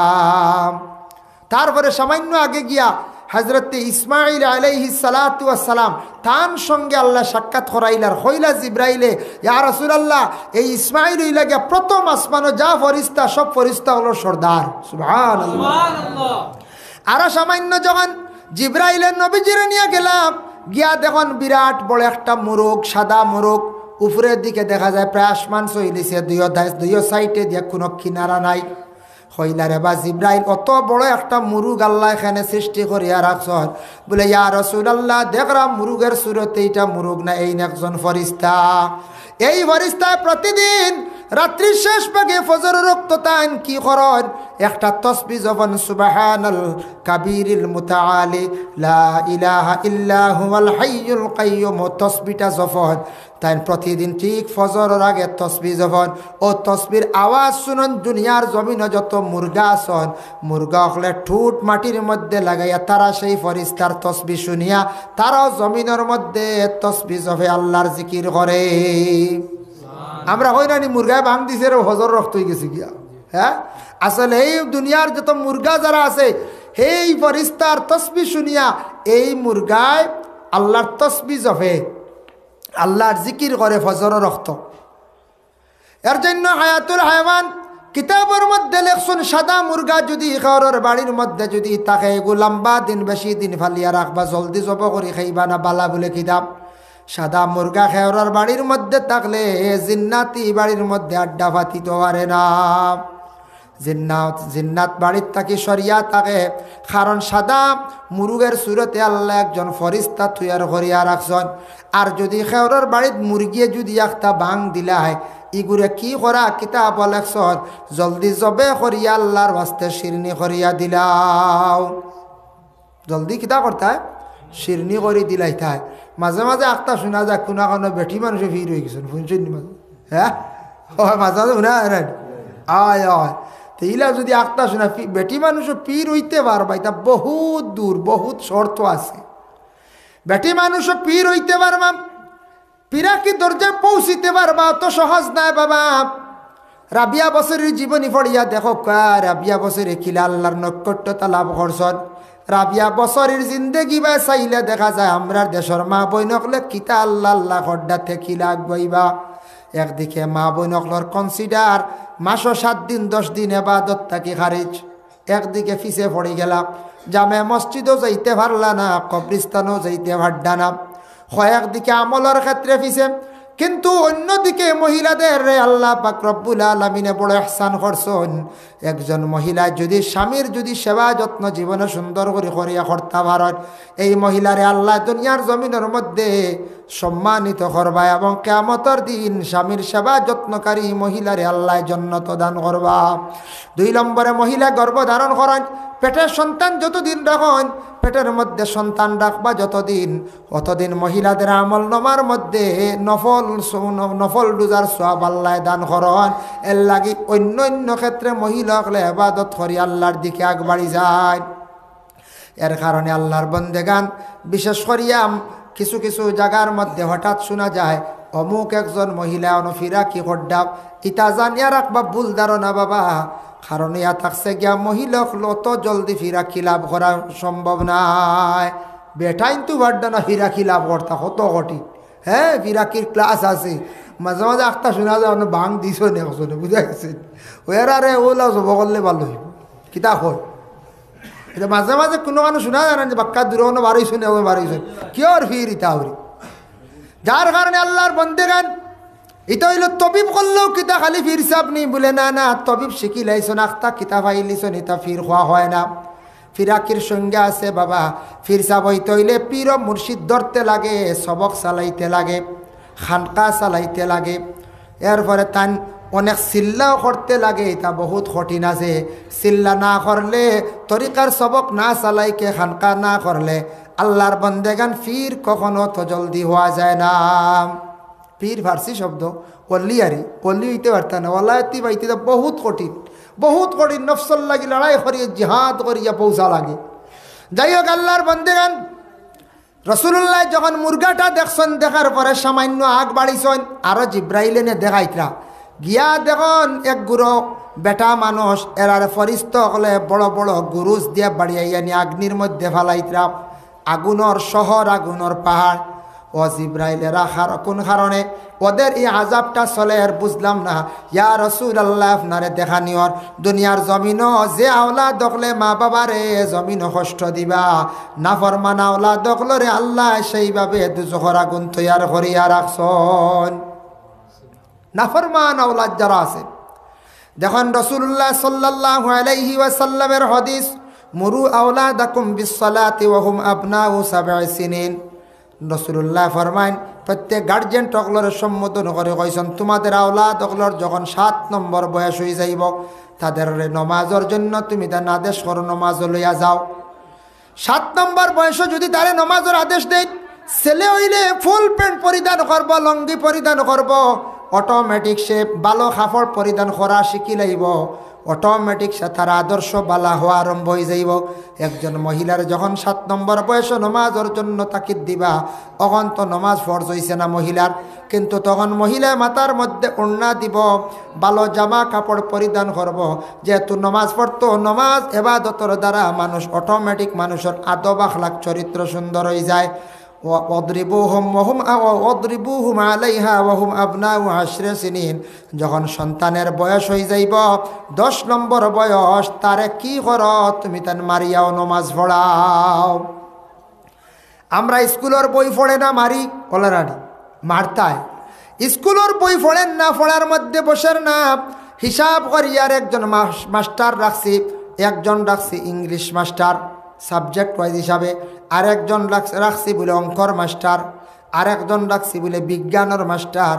তারপরে সামান্য আগে গিয়া হযরতে ইসমাইল আলাইহিস সালাতু ওয়াস সালাম, তান সঙ্গে আল্লায় সাক্ষাৎ করাইলার। কইলা জিব্রাইলে, "ইয়া রাসূলুল্লাহ, এই ইসমাইল অইলা গিয়া প্রথম আসমানো যা ফিরিস্তা, সব ফিরিস্তা অকলর সর্দার।" সুবহানাল্লাহ। সুবহানাল্লাহ। আরো সামান্য যখন জিব্রাইলে নবীজিরে নিয়া গেলা, গিয়া দেখইন বিরাট বড় একটা মুরুগ, সাদা মুরুগ, উপরের দিকে দেখা যায় প্রায় আসমান ছইলিছে, দুইও দায়-, দুইও সাইডে দিয়া কুনু কিনারা নাই। কইলা, "রে বা জিব্রাইল, অত বড় একটা মুরুগ আল্লায় কেনে সৃষ্টি করিয়া রাখছইন?" বুলে, "ইয়া রাসূলুল্লাহ, দেখরা মুরুগর সুরতে ইটা মুরুগ না, এইন একজন ফিরিস্তা।" এই ফেরেশতায় প্রতিদিন রাত্রির শেষ ভাগে ফজর রক্ত তাইন কি করইন? একটা তসবি জপইন, সুবহানাল কাবীরিল মুতাআলি, লা ইলাহা ইল্লা হুয়াল হাইয়ুল কাইয়ুম, ও তসবিটা জপইন। তাইন প্রতিদিন ঠিক ফজরর আগে তসবি জপইন। ও তসবির আওয়াজ হুনইন দুনিয়ার জমিনো যত মুরগা আছইন, মুরগা অকলে ঠুট মাটির মধ্যে লাগাইয়া তারা সেই ফেরেশতার তসবি হুনিয়া তারাও জমিনর মধ্যে তসবি জপে, আল্লাহর জিকির করে। আমরা কই না নি, মুরগায় বাং দিছে রে, ফজর রক্ত অইগেছে গিয়া। হ্যাঁ, আসলে এই দুনিয়ার যত মুরগা যারা আছে, সেই ফেরেশতার তসবি হুনিয়া এই মুরগায় আল্লাহর তসবি জপে, আল্লাহর জিকির করে ফজর রক্ত। এর জন্য হায়াতুল হায়ওয়ান কিতাবর মধ্যে লেখছইন, সাদা মুরগা যুদি কেউরর বাড়ির মধ্যে যুদি থাকে, এগু লম্বা দিন, বেশি দিন ফালিয়া রাখবা, জলদি জব করি খাইবা না, বালা বুলে কিতাব। সাদা মুরগা কেউরর বাড়ির মধ্যে থাকলে জিন্নাতি বাড়ির মধ্যে আড্ডা পাতিতো পারে না। জিন্নাত, জিন্নাত বাড়ির থাকি সরিয়া থাকে, কারণ সাদা মুরগের সুরতে আল্লায় একজন ফেরেশতা তৈয়ার করিয়া রাখছইন। আর যুদি কেউরর বাড়িত মুরগিয়ে যুদি একটা বাং দিলায়, ইগুরে কি করা? কিতাবো লেখছইন, জলদি জবে করিয়া আল্লাহর ওয়াস্তে শিরনি করিয়া দিলাও। জলদি কিতা করতায়? শিরনি করি দিলাইতায়। মাঝে মাঝে আখতা হুনা যায়, কুনু কুনু বেটি মানুষে ফির অইগেছইন, হুনছইন নি মাঝে? হ্যাঁ, অয় মাঝে মাঝে হুনা যায় না নি? অয়, অয়। তে ইলা যুদি আখতা হুনা, ফি-, বেটি মানুষও পীর অইতে পারবা, ইতা বহুত দূর, বহুত শর্ত আছে। বেটি মানুষও পীর অইতে পারবা, ফিরাকি দরজায় পৌঁছিতে পারবা, অত সহজ নায় বাবা। রাবিয়া বসরির জীবনী পড়িয়া দেখউক্কা, রাবিয়া বসরি কিলা আল্লাহর নৈকট্যতা লাভ করছইন। রাবিয়া বসরির জিন্দেগি বায় চাইলে দেখা যায়, আমরার দেশর মা বইন অকলে কিতা আল্লাহ আল্লাহ কররা, তে কিলা আগুয়াইবা। একদিকে মা বইন অকলর consider, মাসো সাত দিন, দশ দিন এবাদত থাকি খারিজ। একদিকে পিছে পড়ি গেলা, জামে মসজিদও যাইতে পারলা না, কবরিস্তানও যাইতে পারলা না। কয়েকদিকে আমলর ক্ষেত্রে পিছে, কিন্তু অন্যদিকে মহিলাদেররে আল্লাহ পাক রব্বুল আলামিনে বড় ইহসান করছইন। একজন মহিলায় যুদি স্বামীর যুদি সেবা যত্ন জীবনে সুন্দর করি করিয়া করতা পারইন, এই মহিলারে আল্লায় দুনিয়ার জমিনর মধ্যে সম্মানিত করবা এবং কিয়ামতর দিন স্বামীর সেবা যত্নকারী মহিলারে আল্লায় জন্নত দান করবা। দুই নম্বরে, মহিলা গর্ভ ধারণ করইন, পেটে সন্তান যতদিন রাখইন, পেটর মধ্যে সন্তান রাখবা যতদিন, অতদিন মহিলাদের আমলনামার মধ্যে নফল সু-, নফল রোজার সওয়াব আল্লায় দান করইন। এর লাগি অন্য অন্য ক্ষেত্রে মহিলা অকলে ইবাদত করি আল্লাহর দিকে আগবাড়ি যাইন। এর কারণে আল্লাহর বন্দেগান, বিশেষ করিয়া কিছু কিছু জাগার মধ্যে হঠাৎ হুনা যায়, অমুক একজন মহিলা অনো ফিরাকি কররা, ইতা জানিয়া রাখবা ভুল ধারণা বাবা। কারণ ইয়া থাকছে গিয়া মহিলা অকল অত জলদি ফিরাকি লাভ করা সম্ভব নায়। বেটাইন তো পাররা না ফিরাকি লাভ করতা, কত কঠিন। হ্যাঁ, ফিরাকির class আছে, মাঝে মাঝে আখতা হুনা যায়, অনো বাং দিছইন একজনে, বুঝা গেছে? ওরারে ওলা জব করলে ভালা অইবো। কিতা কয়? ইতা মাঝে মাঝে কুনু মানুষ হুনা যায় না যে বাক্কা দূরে অনো বারইছইন, অনো বারইছইন। কিওর ফির ইতা অইরি? যার কারণে আল্লাহর বন্দেগান, ইতা অইলো তবিব করলেও কিতা খালি ফির সাব নি? বুলে, না, না, তবিব শিখিলাইছইন, আখতা কিতাব পাইলিছইন, ইতা ফির কওয়া অয় না। ফিরাকির সংজ্ঞা আছে বাবা। ফির সাব অইতে অইলে পীর ও মুর্শিদ ধরতে লাগে, সবক চালাইতে লাগে, খানকা চালাইতে লাগে। এরপরে তান অনেক চিল্লাও করতে লাগে, ইতা বহুত কঠিন আছে। চিল্লা না করলে, তরিকার সবক না চালাইকে খানকা না করলে, আল্লাহর বন্দেগান পীর কখনো অত জলদি হওয়া যায় না। পীর ফার্সি শব্দ, ওলি আরি, ওলি অইতে পারতা না, ওলায়তি পাইতে তো বহুত কঠিন, বহুত কঠিন, নফসর লাগি লড়াই করিয়া, জিহাদ করিয়া পৌঁছা লাগে। যাই হোক, আল্লাহর বন্দেগান, রাসূলুল্লায় যখন মুরগাটা দেখছইন, দেখার পরে সামান্য আগ বাড়িছইন, আরো জিব্রাইলে নে দেখাইতরা। গিয়া দেখইন এক গুরু বেটা মানুষ, এরারে ফিরিস্তা অকলে বড় বড় গুরুজ দিয়া বাড়িয়া আনি আগ্নির মধ্যে ফালাইতরা। আগুনর শহর, আগুনর পাহাড়। ও জিব্রাইল, এরা কার-, কোন কারণে ওদের এই আযাবটা চলের বুঝলাম না। ইয়া রাসূলুল্লাহ, আপনারে দেখানিওর, দুনিয়ার জমিনো যে আওলাদ অকলে মা বাবারে জমিনো কষ্ট দিবা, নাফরমান আওলাদ অকলরে আল্লায় সেইভাবে দুজখর আগুন তৈয়ার করিয়া রাখছইন। নাফরমান আওলাদ যারা আছে, দেখইন রাসূলুল্লাহ সাল্লাল্লাহু আলাইহি ওয়াসাল্লামের হাদিস, "মুরু আওলাদাকুম বিসসালাতি ওয়া হুম আবনাউ সাবঈ সিনিন।" রাসূলুল্লাহ ফরমাইন, প্রত্যেক গার্জিয়ান অকলরে সম্বোধন করি কইছইন, "তোমাদের আওলাদ অকলর যখন সাত নম্বর বয়স অইযাইবো, তাদেররে নমাজর জন্য তুমি তান আদেশ করো, নমাজো লইয়া যাও।" সাত নম্বর বয়সো যুদি তারে নমাজর আদেশ দেইন, ছেলে অইলে ফুল প্যান্ট পরিধান করবো, লুঙ্গি পরিধান করবো, অটোমেটিক সে ভালো কাপড় পরিধান করা শিখিলাইবো, অটোমেটিক সে তার আদর্শ ভালা হওয়া আরম্ভ অইযাইবো। একজন মহিলার যখন সাত নম্বর বয়সো নমাজর জন্য তাকিদ দিবা, অখন তো নমাজ ফরজ অইছে না মহিলার, কিন্তু তখন মহিলায় মাথার মধ্যে ওড়না দিবো, ভালো জামা কাপড় পরিধান করবো, যেহেতু নমাজ পড়তো, নমাজ এবাদতর দ্বারা মানুষ অটোমেটিক মানুষর আদব আখলাক চরিত্র সুন্দর অইযায়। ওয়া-, ওয়াদরিবুহুম ওয়া হুম আ-, ওয়া-, ওয়াদরিবুহুম আলাইহা ওয়া হুম আবনাউ আশরি সিনিন, যখন সন্তানের বয়স অইযাইবো দশ নম্বর বয়স, তারে কি করো? তুমি তান মারিয়াও নমাজ পড়াও। আমরা স্কুলর বই পড়ে না মারি, ওলারানি মারতায়। স্কুলর বই পড়ের না, পড়ার মধ্যে বসের না, হিসাব করি আর একজন মাস-, মাস্টার রাখছি, একজন রাখছি ইংলিশ মাস্টার, সাবজেক্ট ওয়াইজ হিসাবে, আর একজন রাখ-, রাখছি বুলে অঙ্কর মাস্টার, আর একজন রাখছি বুলে বিজ্ঞানর মাস্টার।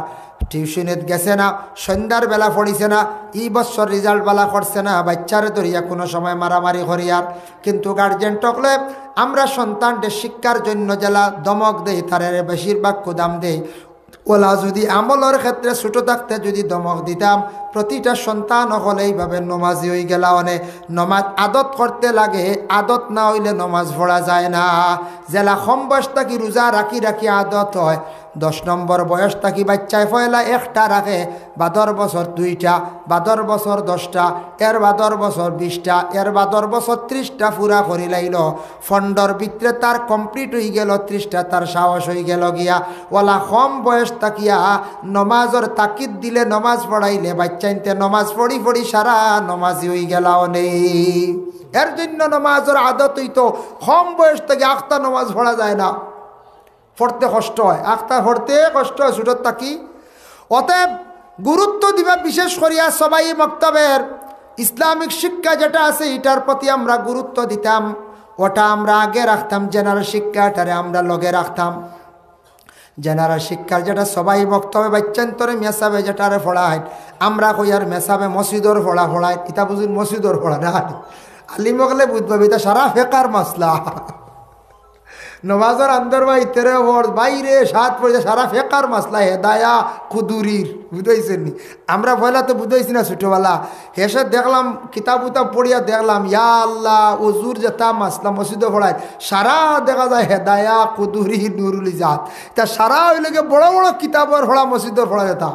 টিউশনিত গেছে না, সন্ধ্যার বেলা পড়িছে না, ই বছর রেজাল্ট বালা করছে না, বাচ্চারে ধরিয়া কুনু সময় মারামারি করি আর। কিন্তু গার্জিয়ান অকলে আমরা সন্তানরে শিক্ষার জন্য যেলা ধমক দেই, তারে বেশিরভাগ কুদাম দেই। ওলা যুদি আমলর ক্ষেত্রে ছোট থাকতে যুদি ধমক দিতাম, প্রতিটা সন্তান অকলে এইভাবে নমাজি অইগেলা অনে। নমাজ আদত করতে লাগে, আদত না অইলে নমাজ পড়া যায় না। যেলা কম বয়স থাকি রোজা রাখি রাখি আদত অয়, দশ নম্বর বয়স থাকি বাচ্চায় পয়লা একটা রাখে, বাদর বছর দুইটা, বাদর বছর দশটা, এর বাদর বছর বিশটা, এর বাদর বছর ত্রিশটা পুরা করিলাইলো। পনরোর ভিতরে তার complete অইগেলো ত্রিশটা, তার সাহস অইগেলো গিয়া। ওলা কম বয়স থাকিয়া নমাজর তাকিদ দিলে, নমাজ পড়াইলে, বাচ্চাইন্তে নমাজ পড়ি পড়ি সারা নমাজি অইগেলা অনে। এর জন্য নমাজর আদত অইতো কম বয়স থাকি, আখতা নমাজ পড়া যায় না। পড়তে কষ্ট অয়, আখতা পড়তে কষ্ট অয় ছোটর থাকি। অতএব গুরুত্ব দিবা বিশেষ করিয়া সবাই মক্তবের ইসলামিক শিক্ষা যেটা আছে, এটার প্রতি আমরা গুরুত্ব দিতাম, ওটা আমরা আগে রাখতাম, general শিক্ষাটারে আমরা লগে রাখতাম। General শিক্ষার যেটা সবাই মক্তবে বাচ্চাইন্তরে মেসাবে যেটারে পড়ায়, আমরা কই আর মেসাবে মসজিদর পড়া পড়ায়, ইতা বুঝুন মসজিদর পড়া না। আলিম অকলে বুঝবা, ইতা সারা ফেকার মাসলা। নমাজর আন্দর বা ইতরে পড়, বাইরে সাত পড়ে সারা ফেকার মাসলা, হেদায়া কুদুরির, বুঝাইছেন নি? আমরা পয়লা তো বুঝাইছি না ছোটবেলা, হেষে দেখলাম, কিতাব উতাব পড়িয়া দেখলাম, ইয়া আল্লাহ, অজুর যেটা মাসলা মসজিদো পড়ায়, সারা দেখা যায় হেদায়া কুদুরি নুরুল ইজাদ। ইতা সারা অইলে গিয়া বড় বড় কিতাবর পড়া মসজিদর পড়া যেটা।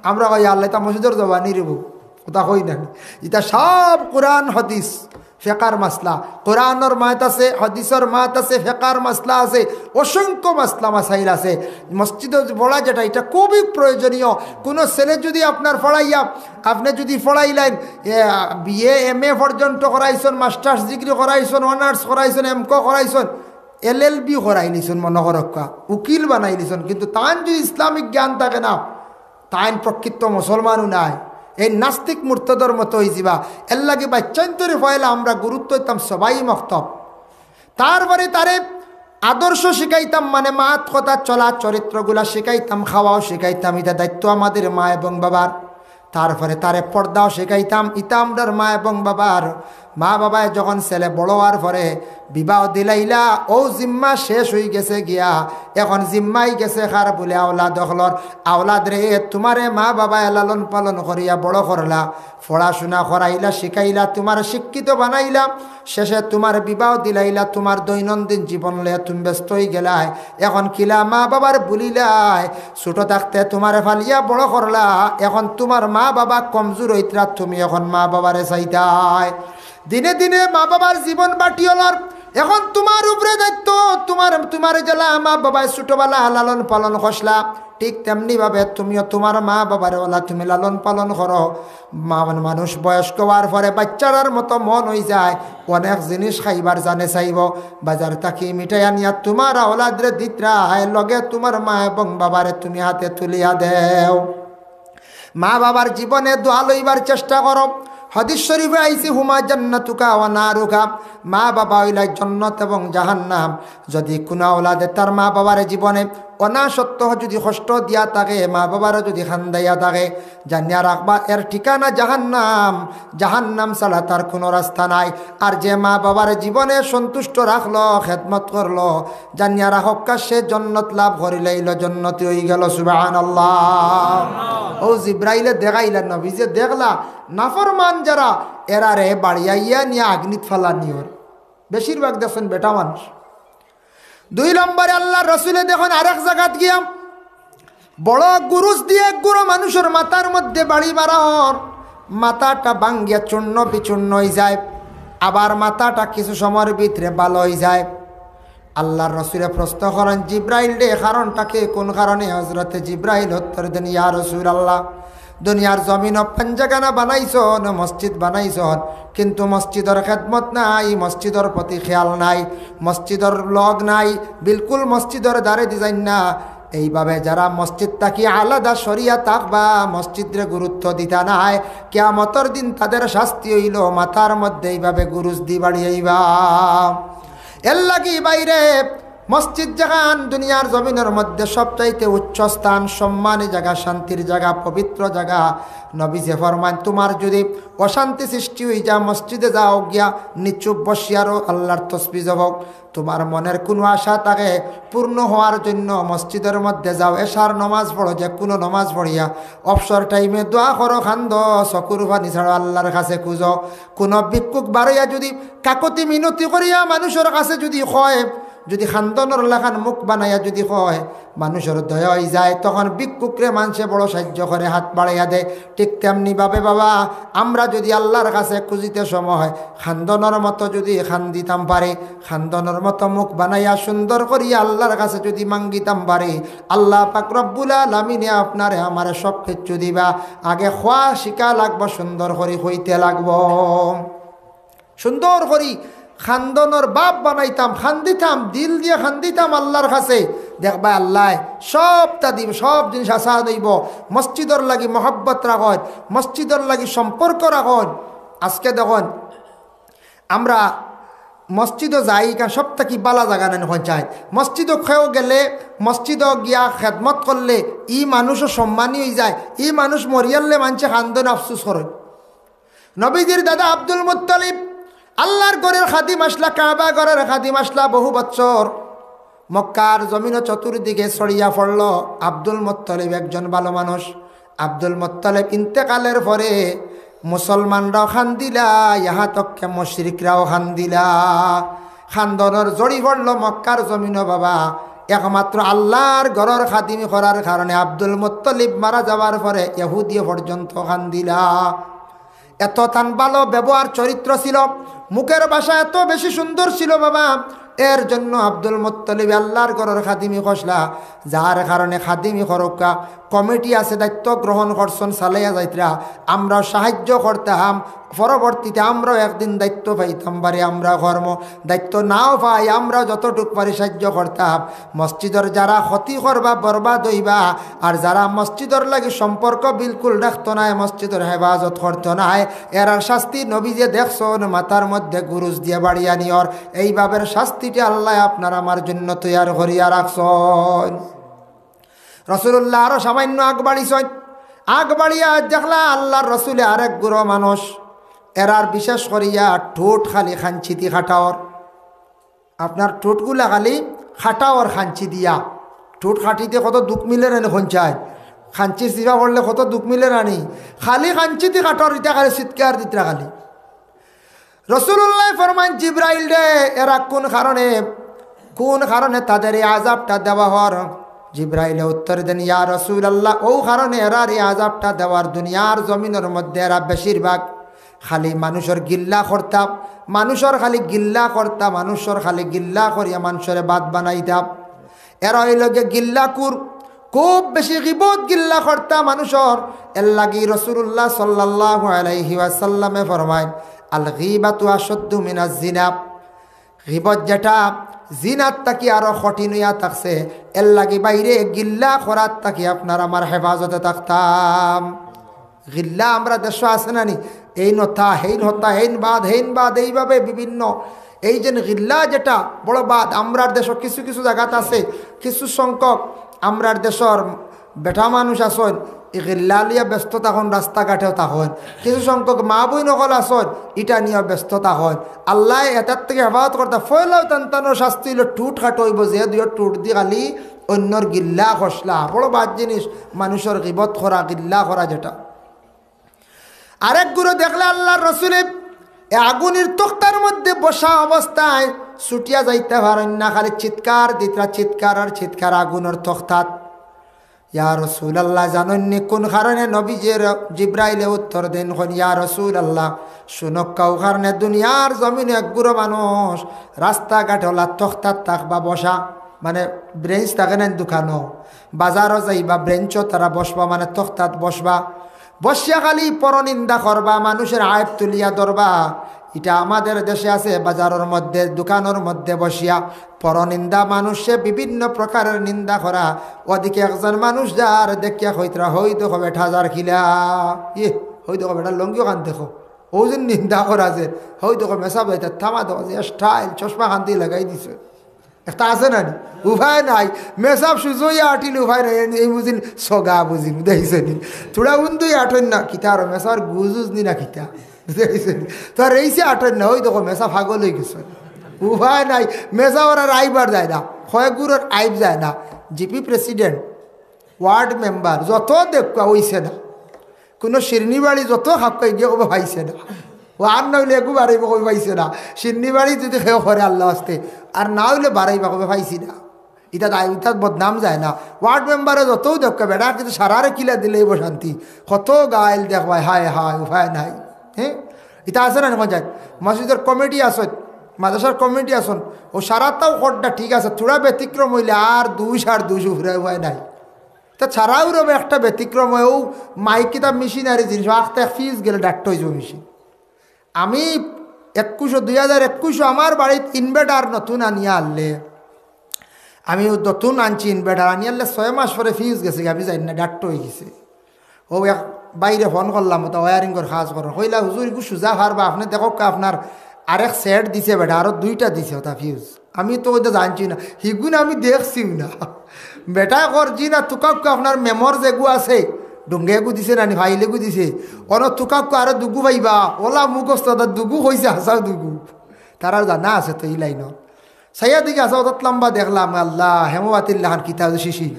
আমরা কই, "ইয়া আল্লাহ, ইতা মসজিদর জবানি রে বউ।" কথা কই না। ইতা সব কোরআন হাদিস, ফেকার মাসলা। কোরআনর মাত আছে, হাদিসর মাত আছে, ফেকার মাসলা আছে, অসংখ্য মাসলা মাসাইল আছে। মসজিদো পড়া যেটা, এটা খুবই প্রয়োজনীয়। কোনো ছেলে যদি আপনার পড়াইয়া, আপনি যদি পড়াইলেন, এ, বিএ, এমএ পর্যন্ত করাইছন, মাস্টার্স ডিগ্রি করাইছন, অনার্স করাইছন, এমকো করাইছন, এলএলবি করাইলিছন, মনে করক্কা, উকিল বানাইলিছন, কিন্তু তান যদি ইসলামিক জ্ঞান থাকে না, তাইন প্রকৃত মুসলমানও নায়, এই নাস্তিক মুর্তাদর মতো অইযিবা। এর লাগি বাচ্চাইন্তরে পয়লা আমরা গুরুত্ব দিতাম সবাই মক্তব। তারপরে তারে আদর্শ শিখাইতাম, মানে মাত কথা চলা, চরিত্রগুলা শিখাইতাম, খাওয়াও শিখাইতাম। ইটা দায়িত্ব আমাদের মা এবং বাবার। তারপরে তারে পর্দাও শিখাইতাম, ইতা আমরার মা এবং বাবার। মা বাবায় যখন ছেলে বড় অওয়ার পরে বিবাহ দিলাইলা, অউ জিম্মা শেষ অইগেছে গিয়া। এখন জিম্মাই গেছে কার বুলে? আওলাদ অকলর। আওলাদ রে, তুমারে মা বাবায় লালন পালন করিয়া বড় করলা, পড়াশুনা করাইলা, শিখাইলা, তুমারে শিক্ষিত বানাইলা, শেষে তুমার বিবাহ দিলাইলা, তুমার দৈনন্দিন জীবন লইয়া তুমি ব্যস্ত অইগেলায়। এখন কিলা মা বাবার ভুলিলায়? ছোট থাকতে তুমারে ফালিয়া বড় করলা, এখন তুমার মা বাবা কমজোর অইতরা, তুমি এখন মা বাবারে চাইতায়। দিনে দিনে মা বাবার জীবন বাটিওলার, এখন তুমার উপরে দায়িত্ব, তুমার, তুমারে যেলা মা বাবায় ছোটবেলা লালন পালন করছলা, ঠিক তেমনি ভাবে তুমিও তুমার মা বাবারে ওলা তুমি লালন পালন করো। মা-, মানুষ বয়স্ক অওয়ার পরে বাচ্চারার মতো মন অইযায়, অনেক জিনিস খাইবার জানে চাইবো, বাজার থাকি মিঠাই আনিয়া তুমার আওলাদরে দিতরায়, লগে তুমার মা এবং বাবারে তুমি হাতে তুলিয়া দেও। মা বাবার জীবনে দোয়া লইবার চেষ্টা করো। হাদিস শরীফে আইছে, "হুমা জান্নাতুকা ওয়া নারুকা।" মা বাবা অইলা জন্নত এবং জাহান্নাম। যদি কুনু আওলাদে তার মা বাবার জীবনে অনা সত্ত্বেও যদি কষ্ট দিয়া থাকে, মা বাবারে যদি কান্দাইয়া থাকে, জানিয়া রাখবা, এর ঠিকানা জাহান্নাম। জাহান্নাম ছাড়া তার কুনু রাস্তা নাই। আর যে মা বাবারে জীবনে সন্তুষ্ট রাখলো, খেদমত করলো, জানিয়া রাখউক্কা, সে জন্নত লাভ করিলাইলো, জন্নতি অইগেলো। সুবহানাল্লাহ। অউ জিব্রাইলে দেখাইলা, নবীজিয়ে দেখলা, নাফরমান যারা, এরারে বাড়িয়াইয়া নিয়া আগ্নিত ফালানি অর। বেশিরভাগ দেখছইন বেটা মানুষ। দুই নম্বরে আল্লার রসুলে দেখইন আরেক জাগাত গিয়া বড় গুরুজ দিয়া এক গুরু মানুষর মাথার মধ্যে বাড়ি মারা অর, মাথাটা ভাঙ্গিয়া চূর্ণ বিচূর্ণ অইযায়, আবার মাথাটা কিছু সময়র ভিতরে ভালা অইযায়। আল্লার রসুলে প্রশ্ন করইন, "জিব্রাইল রে, কারণটা কি? কুন কারণে?" হজরতে জিব্রাইল উত্তর দেইন, "ইয়া রাসুলাল্লাহ, দুনিয়ার জমিনো পাঞ্জাখানা বানাইছইন, মসজিদ বানাইছইন, কিন্তু মসজিদর খেদমত নাই, মসজিদর প্রতি খেয়াল নাই, মসজিদর লগ নাই, বিলকুল মসজিদর দ্বারেদি যাইন না।" এইভাবে যারা মসজিদ থাকি আলাদা সরিয়া থাকবা, মসজিদরে গুরুত্ব দিতা নায়, কিয়ামতর দিন তাদের শাস্তি অইলো মাথার মধ্যে এইভাবে গুরুজ দি বাড়িয়াইবা। এরলাগি ভাইরে, মসজিদ যেখান দুনিয়ার জমিনর মধ্যে সবচাইতে উচ্চ স্থান, সম্মানী জাগা, শান্তির জাগা, পবিত্র জাগা। নবীজিয়ে ফরমাইন, তুমার যুদি অশান্তি সৃষ্টি অইযায়, মসজিদে যাও, গিয়া নিচুপ বসিয়া রও, আল্লার তসবি জপ করো। তুমার মনের কুনু আশা থাকে পূর্ণ হওয়ার জন্য, মসজিদর মধ্যে যাও, এশার নমাজ পড়ো, যেকুনু নমাজ পড়িয়া অবসর টাইমে দোয়া করো, কান্দো, চকুর পানি ছাড়ো, আল্লার কাছে খুঁজো। কুনু ভিক্ষুক বারইয়া যুদি কাকুতি মিনতি করিয়া মানুষর কাছে যুদি কয়, যুদি কান্দনর লাখান মুখ বানাইয়া যুদি কয়, মানুষর দয়া অইযায়, তখন ভিক্ষুকরে মানষে বড় সাইয্য করে, হাত বাড়াইয়া দেয়। ঠিক তেমনি ভাবে বাবা, আমরা যুদি আল্লার কাছে খুঁজিতে সময় কান্দনর মতো যুদি কান্দিতাম পারি, কান্দনর মতো মুখ বানাইয়া সুন্দর করিয়া আল্লার কাছে যুদি মাঙ্গিতাম পারি, আল্লা পাক রব্বুল আলামিনে আপনারে আমারে সব কিচ্ছু দিবা। আগে কওয়া শিখা লাগবো, সুন্দর করি কইতে লাগবো। সুন্দর করি কান্দনর ভাব বানাইতাম, কান্দিতাম, দিল দিয়া কান্দিতাম আল্লার কাছে। দেখবায় আল্লায় সবটা দিবা, সব জিনিস আসান অইবো। মসজিদর লাগি মহব্বত রাখইন, মসজিদর লাগি সম্পর্ক রাখইন। আজকে দেখইন, আমরা মসজিদো যাই, ইখান সব থাকি ভালা জাগা নানি কইন চাই। মসজিদো কেউ গেলে, মসজিদো গিয়া খেদমত করলে, ই মানুষও সম্মানী অইযায়। ই মানুষ মরিয়ারলে মানষে কান্দইন, আফসুস করইন। নবীজির দাদা আব্দুল মুত্তালিব আল্লার ঘরর খাদিম আছলা, কাবা ঘরর খাদিম আছলা বহু বছর। মক্কার জমিনো চতুর্দিকে ছড়িয়া পড়লো। আব্দুল মুত্তালিব একজন ভালা মানুষ। আব্দুল মুত্তালিব ইন্তেকালর পরে মুসলমানরাও কান্দিলা, ইহা তককে মুশরিকরাও কান্দিলা। কান্দনর ঝড়ি পড়লো মক্কার জমিনো বাবা। একমাত্র আল্লার ঘরর খাদিমি করার কারণে আব্দুল মুত্তালিব মারা যাওয়ার পরে ইহুদিয়ে পর্যন্ত কান্দিলা। এত তান ভালা ব্যবহার চরিত্র ছিল, মুখর ভাষা এত বেশি সুন্দর ছিল বাবা। এর জন্য আব্দুল মুত্তালিবে আল্লার ঘরর খাদিমি করছলা, যার কারণে খাদিমি করউক্কা কমিটি আছে, দায়িত্ব গ্রহণ করছইন, চালাইয়া যাইতরা। আমরাও সাহায্য করতাম, পরবর্তীতে আমরাও একদিন দায়িত্ব পাইতাম পারি, আমরা কর্ম দায়িত্ব নাও পাই, আমরা যতটুক পারি সাহায্য করতাম। মসজিদর যারা ক্ষতি করবা, বরবাদ অইবা, আর যারা মসজিদর লাগি সম্পর্ক বিলকুল রাখতো নায়, মসজিদর হেফাজত করতো নায়, এরার শাস্তি নবীজিয়ে দেখছইন, মাথার মধ্যে গুরুজ দিয়া বাড়িয়া নিয়র। এইভাবে শাস্তিটা আল্লায় আপনার আমার জন্য তৈয়ার করিয়া রাখছইন। রাসুলুল্লাহ আরো সামান্য আগ বাড়িছইন, আগ বাড়িয়া দেখলা আল্লার রসুলে আরেক গুরু মানুষ, এরার বিশেষ করিয়া ঠোঁট খালি কাঞ্চিদি কাটা অর। আপনার ঠোঁটগুলা খালি কাটা অর কাঞ্চি দিয়া। ঠোঁট কাটিতে কত দুখ মিলে নানি কইন চাই, কাঞ্চির চিপা পড়লে কত দুখ মিলে নানি। খালি কাঞ্চিদি কাটা অর, ইতা খালি চিৎকার দিতরা খালি। রাসুলুল্লায় ফরমাইন, "জিব্রাইল রে, এরা কুন কারণে, কুন কারণে তাদের এই আযাবটা দেওয়া অর?" জিব্রাইলে উত্তর দেইন, "ইয়া রাসুলাল্লাহ, অউ কারণে এরার এই আযাবটা দেওয়া অর, দুনিয়ার জমিনর মধ্যে এরা বেশিরভাগ খালি মানুষর গিল্লা করতা, মানুষর খালি গিল্লা করতা, মানুষর খালি গিল্লা করিয়া মানুষরে বাদ বানাইতা। এরা অইলো গিয়া গিল্লাকুর, খুব বেশি গিবত গিল্লা করতা মানুষর।" এরলাগি রাসুলুল্লাহ সাল্লাল্লাহু আলাইহি ওয়াসাল্লামে ফরমাইন, "আল গিবাতু আশাদ্দু মিনাজ জিনা।" গিবত যেটা জিনার থাকি আরো কঠিন অইয়া থাকছে, এরলাগি ভাইরে গিল্লা করার থাকি আপনার আমার হেফাজতে থাকতাম। গিল্লা আমরার দেশো আছে নানি? এইন অতা, হেইন হতা, হেইন বাদ, হেইন বাদ, এইভাবে বিভিন্ন। এই যে গিল্লা যেটা বড় বাদ, আমরার দেশো কিছু কিছু জাগাত আছে, কিছু সংখ্যক আমরার দেশর বেটা মানুষ আছইন, ই গিল্লা লইয়া ব্যস্ত থাকইন, রাস্তাঘাটেও থাকইন। কিছু সংখ্যক মা বইন অকল আছইন, ইটা নিয়া ব্যস্ত থাকইন। আল্লায় এটার থাকি হেফাজত করতা। পয়লাউ তান তানর শাস্তি অইলো ঠুট কাটা অইবো, যে দুইও ঠুট দি খালি অইন্যর গিল্লা খসলা। বড় বাদ জিনিস, মানুষর গিবত করা, গিল্লা করা যেটা। আরেক গুরু দেখলা আল্লার রসুলে এ আগুনর তক্তার মধ্যে বসা অবস্থায় ছুটিয়া যাইতা পারইন না, খালি চিৎকার দিতরা, চিৎকার আর চিৎকার আগুনর তক্তাত। ইয়া রাসুলাল্লাহ, জানইন নি কুন কারণে? নবীজিরে জিব্রাইলে উত্তর দেইন, কইন, ইয়া রাসুলাল্লাহ, হুনউক্কা, অউ কারণে দুনিয়ার জমিনো এক গুরু মানুষ রাস্তাঘাটো অলা তক্তাত থাকবা বসা, মানে বেঞ্চ থাকে না দোকানো, বাজারো যাইবা, বেঞ্চো তারা বসবা, মানে তক্তাত বসবা। বসিয়া খালি পরনিন্দা করবা, মানুষর আইব তুলিয়া ধরবা। ইটা আমাদের দেশে আছে, বাজারর মধ্যে, দোকানর মধ্যে বসিয়া পরনিন্দা, মানুষে বিভিন্ন প্রকারর নিন্দা করা। ওদিকে একজন মানুষ যার, দেখিয়া কইতরা, "হউ দেখো বেটা যার কিলা, ইয়ে, হউ দেখো বেটার লুঙ্গিখান দেখো, অউ যে নিন্দা করা যে, হউ দেখো মেসাব যাইতা, থামা দেখো যে স্টাইল, চশমাখান দি লাগাই দিছে।" একটা আছে না নি? উপায় নাই। মেসাব সুজা অইয়া আটিলে উপায় নাই। এই, এই বুঝিন সগা বুঝিন, বুঝাইছে নি? থুড়া উন্দুই আটইন না, কিতা আর মেসাবর গুজুজ নি না কিতা? বুঝাইছে নি? তো আর এইসে আটইন না, অউ দেখো মেসাব পাগল অইগেছে। উপায় নাই, মেসাবর আর আইবার যায় না, কয়েক গুরুর আইব যায় না। জিপি প্রেসিডেন্ট, ওয়ার্ড মেম্বার, যত দেখবা অইছে না। কুনু শিরনি বাড়ি যত খাউক্কা গিয়া কইবা পাইছে না। ও আর না অইলে এগু বাড়াইবা কইবা পাইছে না। শিরনি বাড়ি যদি কেউ করে আল্লার ওয়াস্তে, আর না অইলে বাড়াইবা কইবা পাইছি না। ইটা দায়, ইটা বদনাম যায় না। ওয়ার্ড মেম্বারে যতউ দেখবা, বেটা কিন্তু সারারে কিলা দিলে অইবো শান্তি। কত গাইল দেখবায়, হায় হায়, উপায় নাই। হ্যাঁ, ইটা আছে না নি? মসজিদর কমিটি আছইন, মাদ্রাসার কমিটি আছইন, অউ সারাতাউ কররা ঠিক আছে, থুড়া ব্যতিক্রম অইলে আর দুষ আর দুষ, উফরে উপায় নাই। তা ছাড়াও রবে একটা ব্যতিক্রম অয়, অউ মাইক কিতা মেশিনারি জিনিস, আখতা এক ফিউজ গেলে ডাট্টা অইযিবো মেশিন। আমি একুশো, দুই হাজার একুশো আমার বাড়িত ইনভার্টার নতুন আনিয়া আনলে, আমি অউ নতুন আনছি ইনভার্টার, আনিয়া আনলে ছয় মাস পরে ফিউজ গেছে, আমি জানি না, ডাট্টা অইগেছে। অউ এক ভাইরে ফোন করলাম, অতা ওয়ারিংর কাজ করইন। কইলা, "হুজুর, ইগু সুজা পারবা, আপনে দেখউক্কা, আপনার আরেক সেট দিছে বেটা, আরো দুইটা দিছে অতা ফিউজ।" আমি তো অতা জানছি না, হিগুন আমি দেখছিউ না। বেটায় কর জি না, তুকাউক্কা আপনার মেমর যেগু আছে, ডুঙ্গা এগু দিছে না নি, ফাইল এগু দিছে, অনো তুকাউক্কা আরো দুগু পাইবা, অলা মুখস্থ, অতা দুগু কইছে, হাছাউ দুগু। তারার জানা আছে তো ই লাইনো। চাইয়া দেখি আছে, অতাত লাম্বা দেখলাম, আল্লাহ, হেমোবাতির লাখান কিতা শিশি।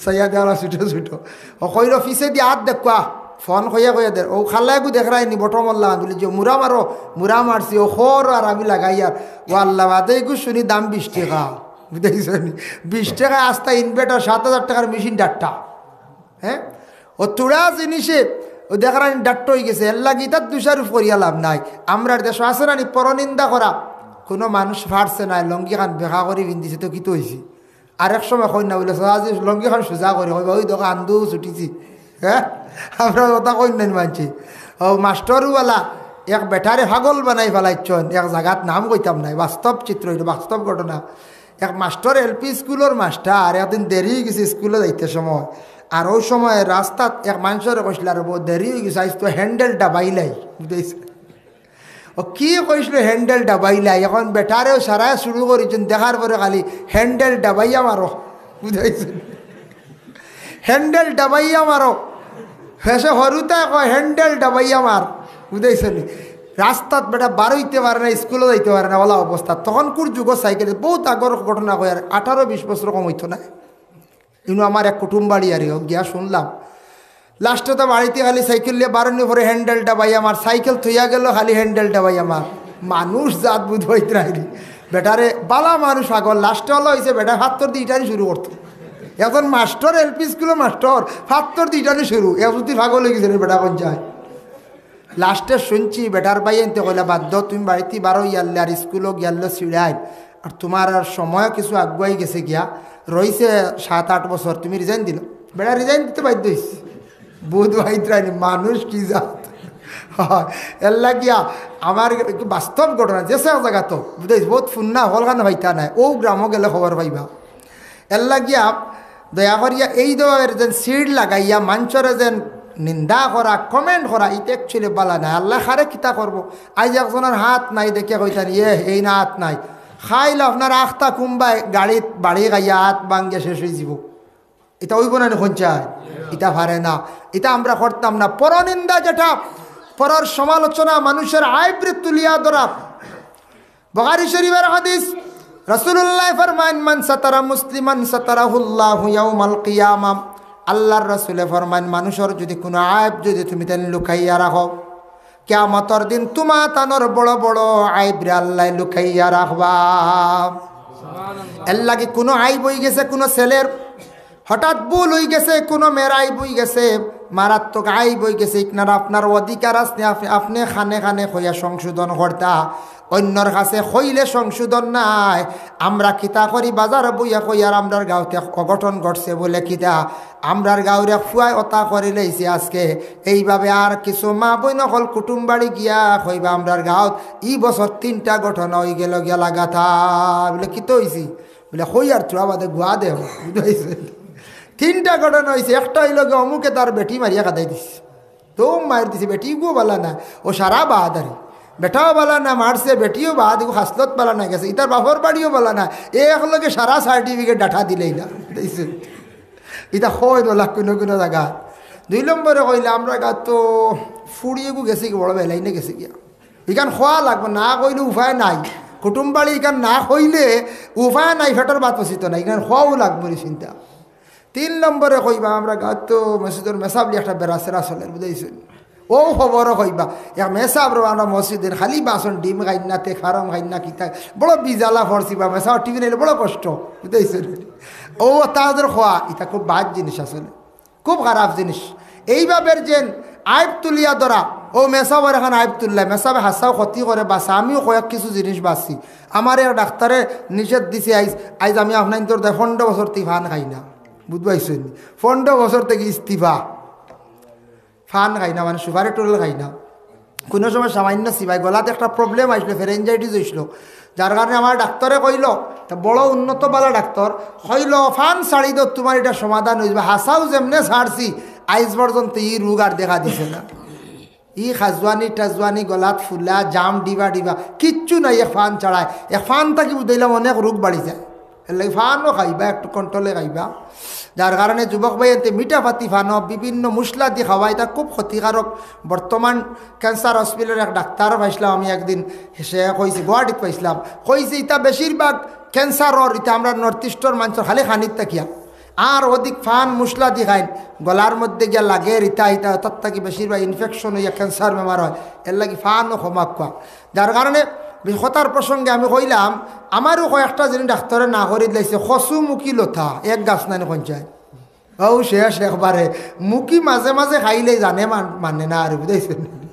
চাইয়া দেওয়ালা ছুটো ছুটো। ও কইলো, "পিছেদি আত দেখবা।" ফোন কইয়া কইয়া দের। অউ খালা এগু দেখরায় নি, বটমর লাখান, বুলে যে, "মুড়া মারো।" মুড়া মারছি, অউ খর আর আমি লাগাইয়ার। ও আল্লাহ, বাদে এগু হুনি দাম বিশ টেকা। বুঝাইছো নি? বিশ টেকা আস্তা ইনভার্টার, সাত হাজার টেকার মেশিন ডাট্টা। হ্যাঁ? অউ থুড়া জিনিসে অউ দেখরায় নি ডাট্টা অইগেছে, এরলাগি ইতাত দুষারোপ করিয়া লাভ নাই। আমরার দেশো আছে না নি পরনিন্দা করা? কুনু মানুষ পারছে না, লুঙ্গিখান বেকা করি পিন্দিছে, তো কিতা অইছে? আরেক সময় কইন না বুলে, "সাজি লুঙ্গিখান সুজা করি", কইবা, "অউ দেখো আন্দু ছুটিছি।" হ্যাঁ, আমরা অতা কইন না মানছি। অউ মাস্টরওয়ালা এক বেটারে পাগল বানাই ফালাইছইন, এক জাগাত নাম কইতাম নায়, বাস্তব চিত্র, ইটা বাস্তব ঘটনা। এক মাস্টর, এলপি স্কুলর মাস্টর, একদিন দেরি অইগেছে স্কুলো যাইতে সময়। আর অউ সময় রাস্তাত এক মানষরে কইছলা, "রে বা, দেরি অইগেছে, আইজ তো হ্যান্ডেল ডাবাইলাই।" বুঝাইছো? ও কি কইছলো, "হ্যান্ডেল ডাবাইলাই।" এখন বেটারেও সারায় শুরু করিছইন, দেখার পরে খালি, "হ্যান্ডেল ডাবাইয়া মারো।" বুঝাইছো? "হ্যান্ডেল ডাবাইয়া মারো।" হেষে হুরুতায় কয়, "হ্যান্ডেল ডাবাইয়া মার।" বুঝাইছো নি? রাস্তাত বেটা বারইতে পারে না, স্কুলো যাইতে পারে না, অলা অবস্থা। তখনকুর যুগো সাইকেল, বউত আগর ঘটনা কইয়ার, আঠারো বিশ বছর কম অইতো নায়। ইনো আমার এক কুটুম বাড়ি, আর গিয়া শুনলাম, লাস্টে তো বাড়িত খালি সাইকেল লইয়া বারনির পরে হ্যান্ডেল ডাবাইয়া মার, সাইকেল থইয়া গেলো, খালি হ্যান্ডেল ডাবাইয়া মার। মানুষ জাত বুঝ অইতো নায় নি। বেটারে বালা মানুষ পাগল, লাস্টে অলা অইছে বেটা ফাত্তর দি ইটানি শুরু করতো। একজন মাস্টর, এলপি স্কুলর মাস্টর, ফাত্তর দি ইটানি শুরু। এক জুতি পাগল অইগেছে রে বেটা, কইন যায়। লাস্টে শুনছি বেটার ভাইয়াইন্তে কইলা, "বাদ দেও, তুমি বাড়িত বারইয়ারলে আর স্কুলো গিয়ারলে ছিড়াইন, আর তুমার আর সময় কিছু আগুয়াই গেছে গিয়া, রইছে সাত আট বছর, তুমি রিজাইন দিলাও।" বেটা রিজাইন দিতে বাধ্য অইছে। বুঝ অইতো নায় নি, মানুষ কি জাত। অয়, এরলাগিয়া আমার একটু বাস্তব ঘটনা, যেছে এক জাগাত, বুঝাইছি, বউত ফুন্না, হকলখানো পাইতা নায়, অউ গ্রামো গেলে খবর পাইবা। এরলাগিয়া দয়া করিয়া এই ধরনের যেন সিড লাগাইয়া মানষরে যেন নিন্দা করা, কমেন্ট করা, ইটা actually বালা নায়। আল্লায় কারে কিতা করবো? আইজ একজনর আত নাই দেখিয়া কইতা নি, "এ, এইন আত নাই।" কাইল আপনার আখতা কুনবায় গাড়িত বাড়ি খাইয়া আত ভাঙ্গিয়া শেষ অইযিবো। ইতা অইবো না নি কইন চাই? ইতা পারে না। ইতা আমরা করতাম না। পরনিন্দা যেটা, পরর সমালোচনা, মানুষর আইবরে তুলিয়া ধরা। বুখারী শরীফর হাদিস, রাসূলুল্লায় ফরমাইন, "মান সাতারা মুসলিমান সাতারাহুল্লাহু ইয়াউমাল কিয়ামা।" আল্লার রাসূলে ফরমাইন, মানুষর যুদি কুনু আইব যুদি তুমি তাইন লুকাইয়া রাখো, কিয়ামতর দিন তুমা তানর বড় বড় আইবরে আল্লায় লুকাইয়া রাখবা। এরলাগি কুনু আইব অইগেছে কুনু ছেলের, হঠাৎ ভুল অইগেছে, কুনু মেয়ের আইব অইগেছে, মারাত্মক আইব অইগেছে, ইখানর আপনার অধিকার আছে, আপ-, আপনে কানে কানে কইয়া সংশোধন করতা। অইন্যর কাছে কইলে সংশোধন নায়। আমরা কিতা করি, বাজারো বইয়া কই, আর আমরার গাঁওত এক অঘটন ঘটছে বুলে কিতা, আমরার গাঁওর এক ফুয়ায় অতা করিলাইছে আজকে। এইভাবে আর কিছু মা-বইন অকল কুটুম বাড়ি গিয়া কইবা, "আমরার গাঁওত ই বছর তিনটা ঘটনা অইগেলো গিয়া লাগাতার।" বুলে, "কিতা অইছে?" বুলে, "কই আর তোরা বাদে গুয়া দে, বুঝাইছে?" তিনটা ঘটনা অইছে, একটা অইলো গিয়া অমুকে তার বেটি মারিয়া কাদাই দিছে, দৌড় মারি দিছে, বেটিগু বালা না, ও সারা বাহাদারি, বেটাও বালা না মারছে, বেটিও বাহাদি, খাসলত বালা না গেছে, ইতার বাপর বাড়িও বালা না, এ একলগে সারা সার্টিফিকেট ডাটা দিলাইলা, বুঝাইছে? ইতা কইন অলা কুনু কুনু জাগাত। দুই নম্বরে কইলা, আমরার গাঁওত তো ফুড়ি এগু গেছে গি, বড় বেলাইনে গেছে গিয়া। ইখান কওয়া লাগবো, না কইলে উপায় নাই। কুটুম বাড়ি ইখান না কইলে উপায় নাই, পেটর ভাত পচিতো নায়, ইখান কওয়াউ লাগবো নি চিন্তা। তিন নম্বরে কইবা, আমরার গাঁওত তো মসজিদর মেসাবলি একটা বেড়া-ছেড়া চলের, বুঝাইছইন? অউ খবরও কইবা, এক মেসাব রে, আমরার মসজিদর খালি বাসন, ডিম খাইন না, তে ফার্ম খাইন না, কিতা, বড় বিজালা পড়ছি বা মেসাব টিভি নাইলে বড় কষ্ট, বুঝাইছইন? অউ তাদের কওয়া, ইতা খুব বাদ জিনিস আসলে। খুব খারাপ জিনিস। এইভাবে যেন আইব তুলিয়া ধরা, অউ মেসাবর এখান আইব তুললা, মেসাবে হাছাউ ক্ষতি করে বাঁচা, আমিও কয়েক কিছু জিনিস বাঁচছি। আমারে এক ডাক্তারে নিষেধ দিছে, আইজ, আইজ আমি আপনাইন্তর দায় পনেরো বছর তি ফান খাই না, বুঝবাইছইন নি? পনেরো বছর থাকি ইস্তিফা। ফান খাই না, মানে সুপারি টুরেল খাই না। কুনু সময় সামান্য চিবাই, গলাত একটা প্রবলেম আইছলো, ফেরেঞ্জাইটিস অইছলো, যার কারণে আমার ডাক্তারে কইলো, তা বড় উন্নত বালা ডাক্তার, কইলো, "ফান ছাড়ি দেও, তুমার ইটা সমাধান অইযিবো।" হাছাউ যেমনে ছাড়ছি, আইজ পর্যন্ত ই রোগ আর দেখা দিছে না। ই খাজুয়ানি টাজুয়ানি, গলাত ফুলা, জাম ডিবা ডিবা, কিচ্ছু নাই। এক ফান ছাড়াই, এক ফান থাকি বুঝাইলাম অনেক রোগ বাড়ি যায়। এরলাগি ফানও খাইবা, একটু কন্ট্রোলে খাইবা। যার কারণে যুবক ভাইয়াইন্তে মিঠা পাতি ফানও, বিভিন্ন মশলা দি খাওয়া, ইতা খুব ক্ষতিকারক। বর্তমান ক্যান্সার হসপিটালর এক ডাক্তার পাইছলাম আমি একদিন, সে কইছে, গুয়াহাটিত পাইছলাম, কইছে ইতা বেশিরভাগ ক্যান্সারর, ইতা আমরার নর্থ ইস্টর মানষর খালি খানিত থাকিয়া। আর অধিক ফান মশলা দি খাইন, গলার মধ্যে গিয়া লাগের, ইতা ইতা, তার থাকি বেশিরভাগ ইনফেকশন অইয়া ক্যান্সার বেমার অয়। এরলাগি ফানও কমাউক্কা। যার কারণে বে-, কথার প্রসঙ্গে আমি কইলাম, আমারও কয়েকটা জিনিস ডাক্তারে না করি দিলাইছে, কচু মুখী লতা, এক গাছ নানি কইন চাই। অউ শেষ একবারে। মুখী মাঝে মাঝে খাইলে জানে মান-, মানে না আর, বুঝাইছইন নি?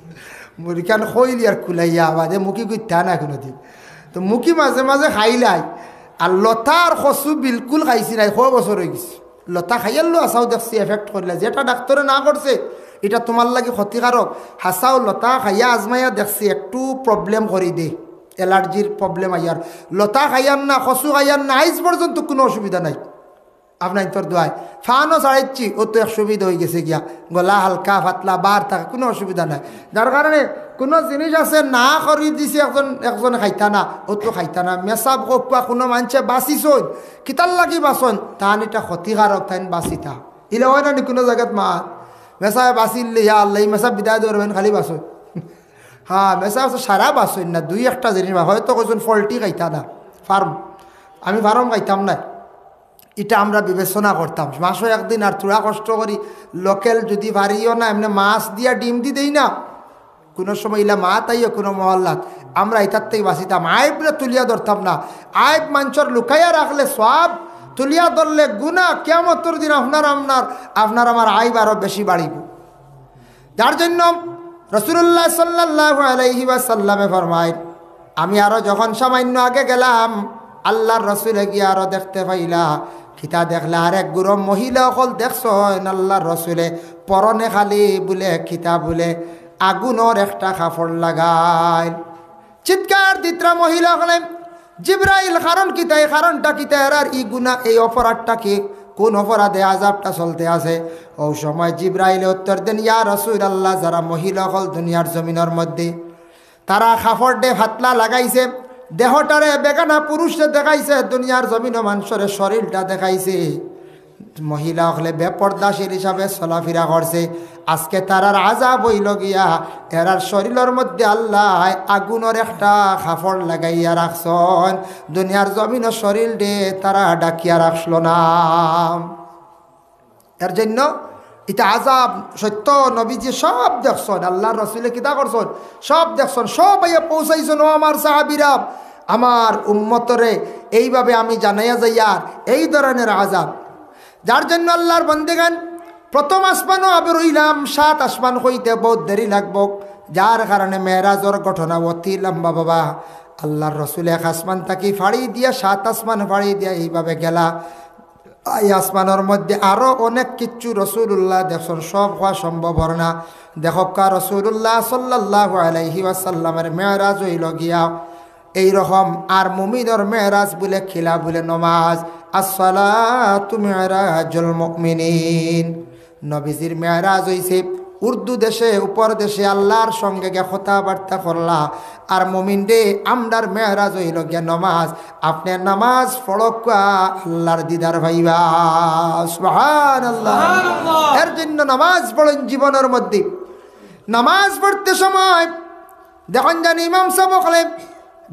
মুড়িখান কইলি আর কুলাইয়া, বাদে মুখী গুইতা না কুনুদিন। তো মুখী মাঝে মাঝে খাইলাই, আর লতা আর কচু বিলকুল খাইছি নাই, কয় বছর অইগেছে। লতা খাইয়ারলো হাছাউ দেখছি, effect করিলা। যেটা ডাক্তারে না করছে, ইটা তুমার লাগি ক্ষতিকারক। হাছাউ লতা খাইয়া আজমাইয়া দেখছি, একটু প্রবলেম করি দে, অ্যালার্জির প্রবলেম আইয়ার। লতা খাইয়ার না, কচু খাইয়ার না, আইজ পর্যন্ত কুনু অসুবিধা নাই। আপনাইন্তর দোয়ায় ফানও ছাড়াইছি, অউ তো এক সুবিধা অইগেছে গিয়া, গলা হালকা পাতলা বার থাকে, কুনু অসুবিধা নাই। যার কারণে কুনু জিনিস আছে না করি দিছে একজন, একজনে খাইতা না, অউ তো খাইতা না। মেসাব কউক্কা কুনু মানষে বাঁচিছইন, কিতার লাগি বাঁচইন? তান ইটা ক্ষতিকারক, তাইন বাঁচিতা। ইলা অয় না নি কুনু জাগাত মা? মেসাবে বাঁচিলে, ইয়া আল্লাহ, ই মেসাব বিদায় দেওয়ার বেন খালি বাঁচইন। হ্যাঁ, মেসাব আছে সারা বাঁচইন না, দুই একটা জিনিস বা হয়তো কইছইন পোল্ট্রি খাইতা না, ফার্ম, আমি ফার্ম খাইতাম না। ইটা আমরা বিবেচনা করতাম। মাসো একদিন আর থুড়া কষ্ট করি, লোকাল যুদি পারিও না, এমনে মাছ দিয়া ডিম দি দেই না, কুনু সময় ইলা মাত আইও কুনু মহল্লাত, আমরা ইতার থাকি বাঁচিতাম। আইবরে তুলিয়া ধরতাম না। আইব মানষর লুকাইয়া রাখলে সওয়াব, তুলিয়া ধরলে গুনা। কিয়ামতর দিন আপনার, আপনার, আপনার আমার আইব আরো বেশি বাড়িবো। যার জন্য রাসূলুল্লাহ সাল্লাল্লাহু আলাইহি ওয়াসাল্লামে ফরমাইন, আমি আরো যখন সামান্য আগে গেলাম, আল্লার রাসূলে গিয়া আরো দেখতে পাইলা, কিতা দেখলা, আরেক গুরু মহিলা অকল দেখছইন আল্লার রাসূলে, পরনে খালি বুলে, কিতা বুলে, আগুনর একটা কাপড় লাগাইল। চিৎকার দিতরা মহিলা অকলে, "জিব্রাইল, কারণ কিতা? এই কারণটা কিতা? এরার ই গুনা, এই অপরাধটা কি? কোন অপরাধে আযাবটা চলতে আছে?" অউ সময় জিব্রাইলে উত্তর দেন, "ইয়া রাসূলুল্লাহ, যারা মহিলা অকল দুনিয়ার জমিনর মধ্যে, তারা কাপড় দে পাতলা লাগাইছে, দেহটারে বেগানা পুরুষরে দেখাইছে, দুনিয়ার জমিনো মানষরে শরীলটা দেখাইছে।" মহিলা অকলে বেপর্দাশীল হিসাবে চলাফিরা করছে। আজকে তারার আযাব অইলো গিয়া, এরার শরীলর মধ্যে আল্লায় আগুনর একটা কাপড় লাগাইয়া রাখছইন। দুনিয়ার জমিনো শরীলরে তারা ঢাকিয়া রাখলো না। এর জন্য ইটা আযাব সত্য, নবীজি সব দেখছইন, আল্লার রসুলে কিতা করছইন, সব দেখছইন, সব আইয়া পৌঁছাইছইন। ও আমার সাহাবীরা, আমার উম্মতরে এইভাবে আমি জানাইয়া যাইয়ার, এই ধরনের আযাব। যার জন্য আল্লার বন্দেগান, প্রথম আসমানো আবার অইলাম, সাত আসমান অইতে বউত দেরি লাগবো, যার কারণে মেরাজর ঘটনা অতি লম্বা বাবা। আল্লার রসুল এক আসমান থাকি ফাড়ি দিয়া সাত আসমান ফাড়ি দিয়া এইভাবে গেলা। এই আসমানর মধ্যে আরো অনেক কিচ্ছু রসুলুল্লায় দেখছইন, সব কওয়া সম্ভব অর না। দেখউক্কা, রসুলুল্লাহ সাল্লাল্লাহু আলাইহি ওয়াসাল্লামর মেরাজ অইলো গিয়া এইরকম। আর মুমিনর মেরাজ বুলে কিলা? বুলে নমাজ। আসসালাতু মিরাজুল মুমিনিন। নবীজির মেরাজ অইছে উর্দু দেশে, উপর দেশে আল্লার সঙ্গে গিয়া কথাবার্তা করলা। আর মুমিনরে, আমরার মেরাজ অইলো গিয়া নমাজ। আপনে নমাজ পড়উক্কা, আল্লার দিদার পাইবা। সুবহানাল্লাহ। সুবহানাল্লাহ। এর জন্য নমাজ পড়ইন জীবনর মধ্যে। নমাজ পড়তে সময় দেখইন জানি ইমাম সাব অকলে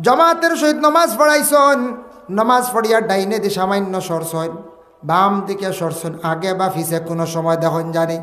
জমাতের সহিত নমাজ পড়াইছইন, নমাজ পড়িয়া ডাইনে দি সামান্য সরছইন, বাম দিকে সরছইন, আগে বা পিছে কুনু সময় দেখইন জানি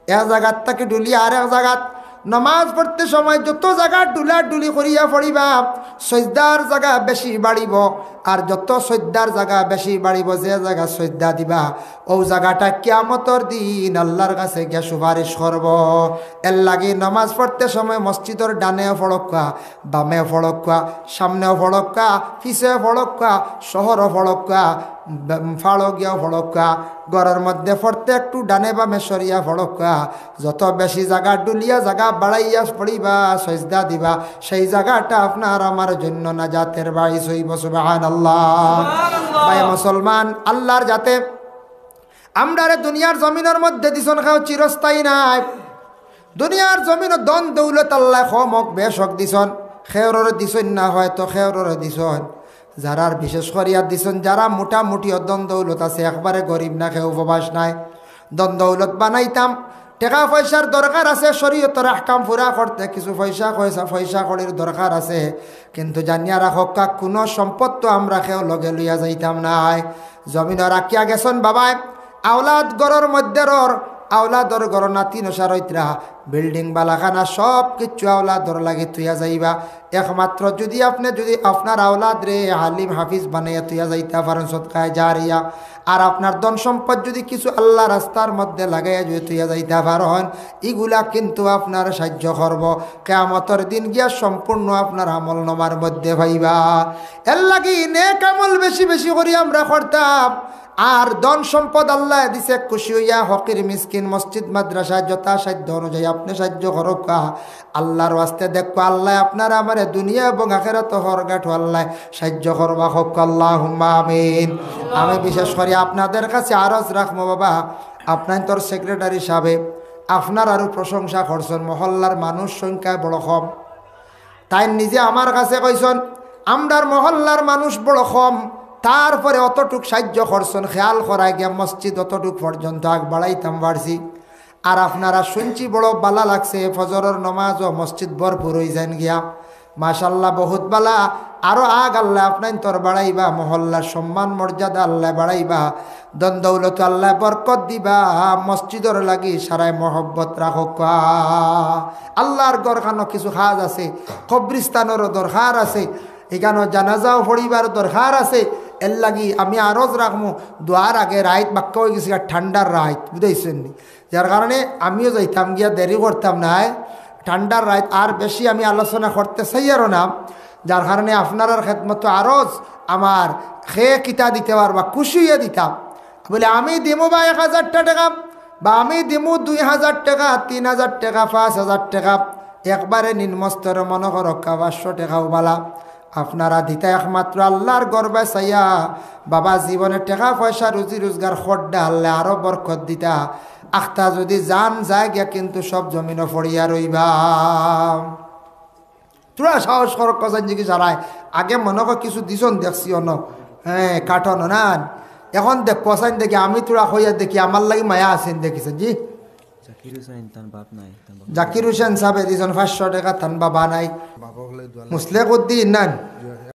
এক জাগাত থাকি ঢুলিয়া আরেক জাগাত। নমাজ পড়তে সময় যত জাগা ঢুলাঢুলি করিয়া পড়িবা, সইজদার জাগা বেশি বাড়িবো। আর যত সইজদার জাগা বেশি বাড়িবো, যে জাগা সইজদা দিবা, অউ জাগাটা কিয়ামতর দিন আল্লার কাছে গিয়া সুপারিশ করবো। এর লাগি নমাজ পড়তে সময় মসজিদর ডানেও পড়উক্কা, বামেও পড়উক্কা, সামনেও পড়উক্কা, পিছেও পড়উক্কা, শহরও পড়উক্কা, ব-, ফাড়ো গিয়াও পড়উক্কা, ঘরর মধ্যে পড়তে একটু ডানে বামে সরিয়া পড়উক্কা। যত বেশি জাগা ঢুলিয়া জাগা বাড়াইয়া পড়িবা, সইজদা দিবা, সেই জাগাটা আপনার আমার জন্য নাজাতের বাইস অইবো। সুবহানাল্লাহ। সুবহানাল্লাহ। ভাই মুসলমান, আল্লার জাতে আমরারে দুনিয়ার জমিনর মধ্যে দিছইন, কেউ চিরস্থায়ী নায়। দুনিয়ার জমিনো ধন দৌলত আল্লায় কম অউক বেশ অউক দিছইন, কেউররে দিছইন না, হয়তো কেউররে দিছইন। যারার বিশেষ করিয়া দিছইন, যারা মোটামুটি ধন দৌলত আছে, একবারে গরিব না, কেউ উপবাস নাই। ধন দৌলত বানাইতাম, টেকা পয়সার দরকার আছে, শরীয়তর আহকাম পুরা করতে কিছু পয়সা, পয়সা, পয়সা কড়ির দরকার আছে। কিন্তু জানিয়া রাখউক্কা, কুনু সম্পদ তো আমরা কেউ লগে লইয়া যাইতাম নায়। জমিনো রাখিয়া গেছইন বাবায়, আওলাদ ঘরর মধ্যে রর, আওলাদর ঘরো নাতি নশা রইতরা, বিল্ডিং বালাখানা সব কিচ্ছু আওলাদর লাগি থুইয়া যাইবা। একমাত্র যুদি আপনে যুদি আপনার আওলাদরে আলিম হাফিজ বানাইয়া থুইয়া যাইতা পারইন সদকায়ে জারিয়া, আর আপনার ধন সম্পদ যুদি কিছু আল্লার রাস্তার মধ্যে লাগাইয়া যুদি থুইয়া যাইতা পারইন, ইগুলা কিন্তু আপনার সাইয্য করবো। কিয়ামতর দিন গিয়া সম্পূর্ণ আপনার আমলনামার মধ্যে পাইবা। এর লাগি নেক আমল বেশি বেশি করি আমরা করতাম। আর ধন সম্পদ আল্লায় দিছে, খুশি অইয়া ফকির মিসকিন মসজিদ মাদ্রাসায় যথাসাধ্য অনুযায়ী আপনে সাইয্য করউক্কা। আল্লার ওয়াস্তে দেখউক্কা, আল্লায় আপনারে আমারে দুনিয়া এবং আখেরাতো হর ঘাটো আল্লায় সাইয্য করবা। কউক্কা আল্লাহুম্মা আমিন। আমি বিশেষ করি আপনাদের কাছে আরজ রাখমু বাবা, আপনাইনতর সেক্রেটারি সাবে আপনারারও প্রশংসা করছইন, মহল্লার মানুষ সংখ্যায় বড় কম। তাইন নিজে আমার কাছে কইছইন, আমরার মহল্লার মানুষ বড় কম, তারপরে অতটুক সাইয্য করছইন, খেয়াল করায় গিয়া মসজিদ অতটুক পর্যন্ত আগ বাড়াইতাম পারছি। আর আপনারা শুনছি বড় বালা লাগছে, ফজরর নমাজও মসজিদ ভরপুর অইযাইন গিয়া। মাশাআল্লাহ, বহুত বালা। আরো আগ আল্লায় আপনাইনতর বাড়াইবা, মহল্লার সম্মান মর্যাদা আল্লায় বাড়াইবা, ধন দৌলত আল্লায় বরকত দিবা, মসজিদর লাগি সারায় মহব্বত রাখউক্কা। আল্লার ঘরখানো কিছু কাজ আছে, কবরিস্তানরও দরকার আছে, ইখানো জানাজাও পড়িবার দরকার আছে। এর লাগি আমি আরজ রাখমু, দোয়ার আগে রাইত বাক্কা অইগেছে, ঠান্ডার রাইত, বুঝাইছইন নি? যার কারণে আমিও যাইতাম গিয়া, দেরি করতাম নায়। ঠান্ডার রাইত আর বেশি আমি আলোচনা করতে চাইয়ারও না, যার কারণে আপনারার খেদমতো আরজ আমার, কে কিতা দিতে পারবা, খুশি অইয়া দিতাম। বলে, "আমি দিমু বা এক হাজারটা টেকা, বা আমি দিমু দুই হাজার টেকা, তিন হাজার টেকা, পাঁচ হাজার টেকা।" একবারে নিম্ন স্তরে মনো করউক্কা পাঁচশো টেকাও বালা। আপনারা দিতা একমাত্র আল্লার ঘর বায় চাইয়া। বাবা, জীবনে টেকা পয়সা রুজি রোজগার করডা আল্লায় আরো বরকত দিতা। আখতা যুদি জান যায় গিয়া, কিন্তু সব জমিনো পড়িয়া রইবা। থুড়া সাহস করউক্কা, কছাইন যে কি সারায়। আগে মনো কয় কিছু দিছইন দেখছি অনো। হ্যাঁ, কাটন নান। এখন দেখো, চাইন দেখি, আমি থুড়া কইয়া দেখি, আমার লাগি মায়া আছেন দেখিছেন জি। জাকির হুসেন তান বাপ নাই, তান বাপ জাকির হোসেন সাহেব দিছইন পাঁচশো টেকা, তান বাবা নাই। মুসলেক উদ্দিন নান,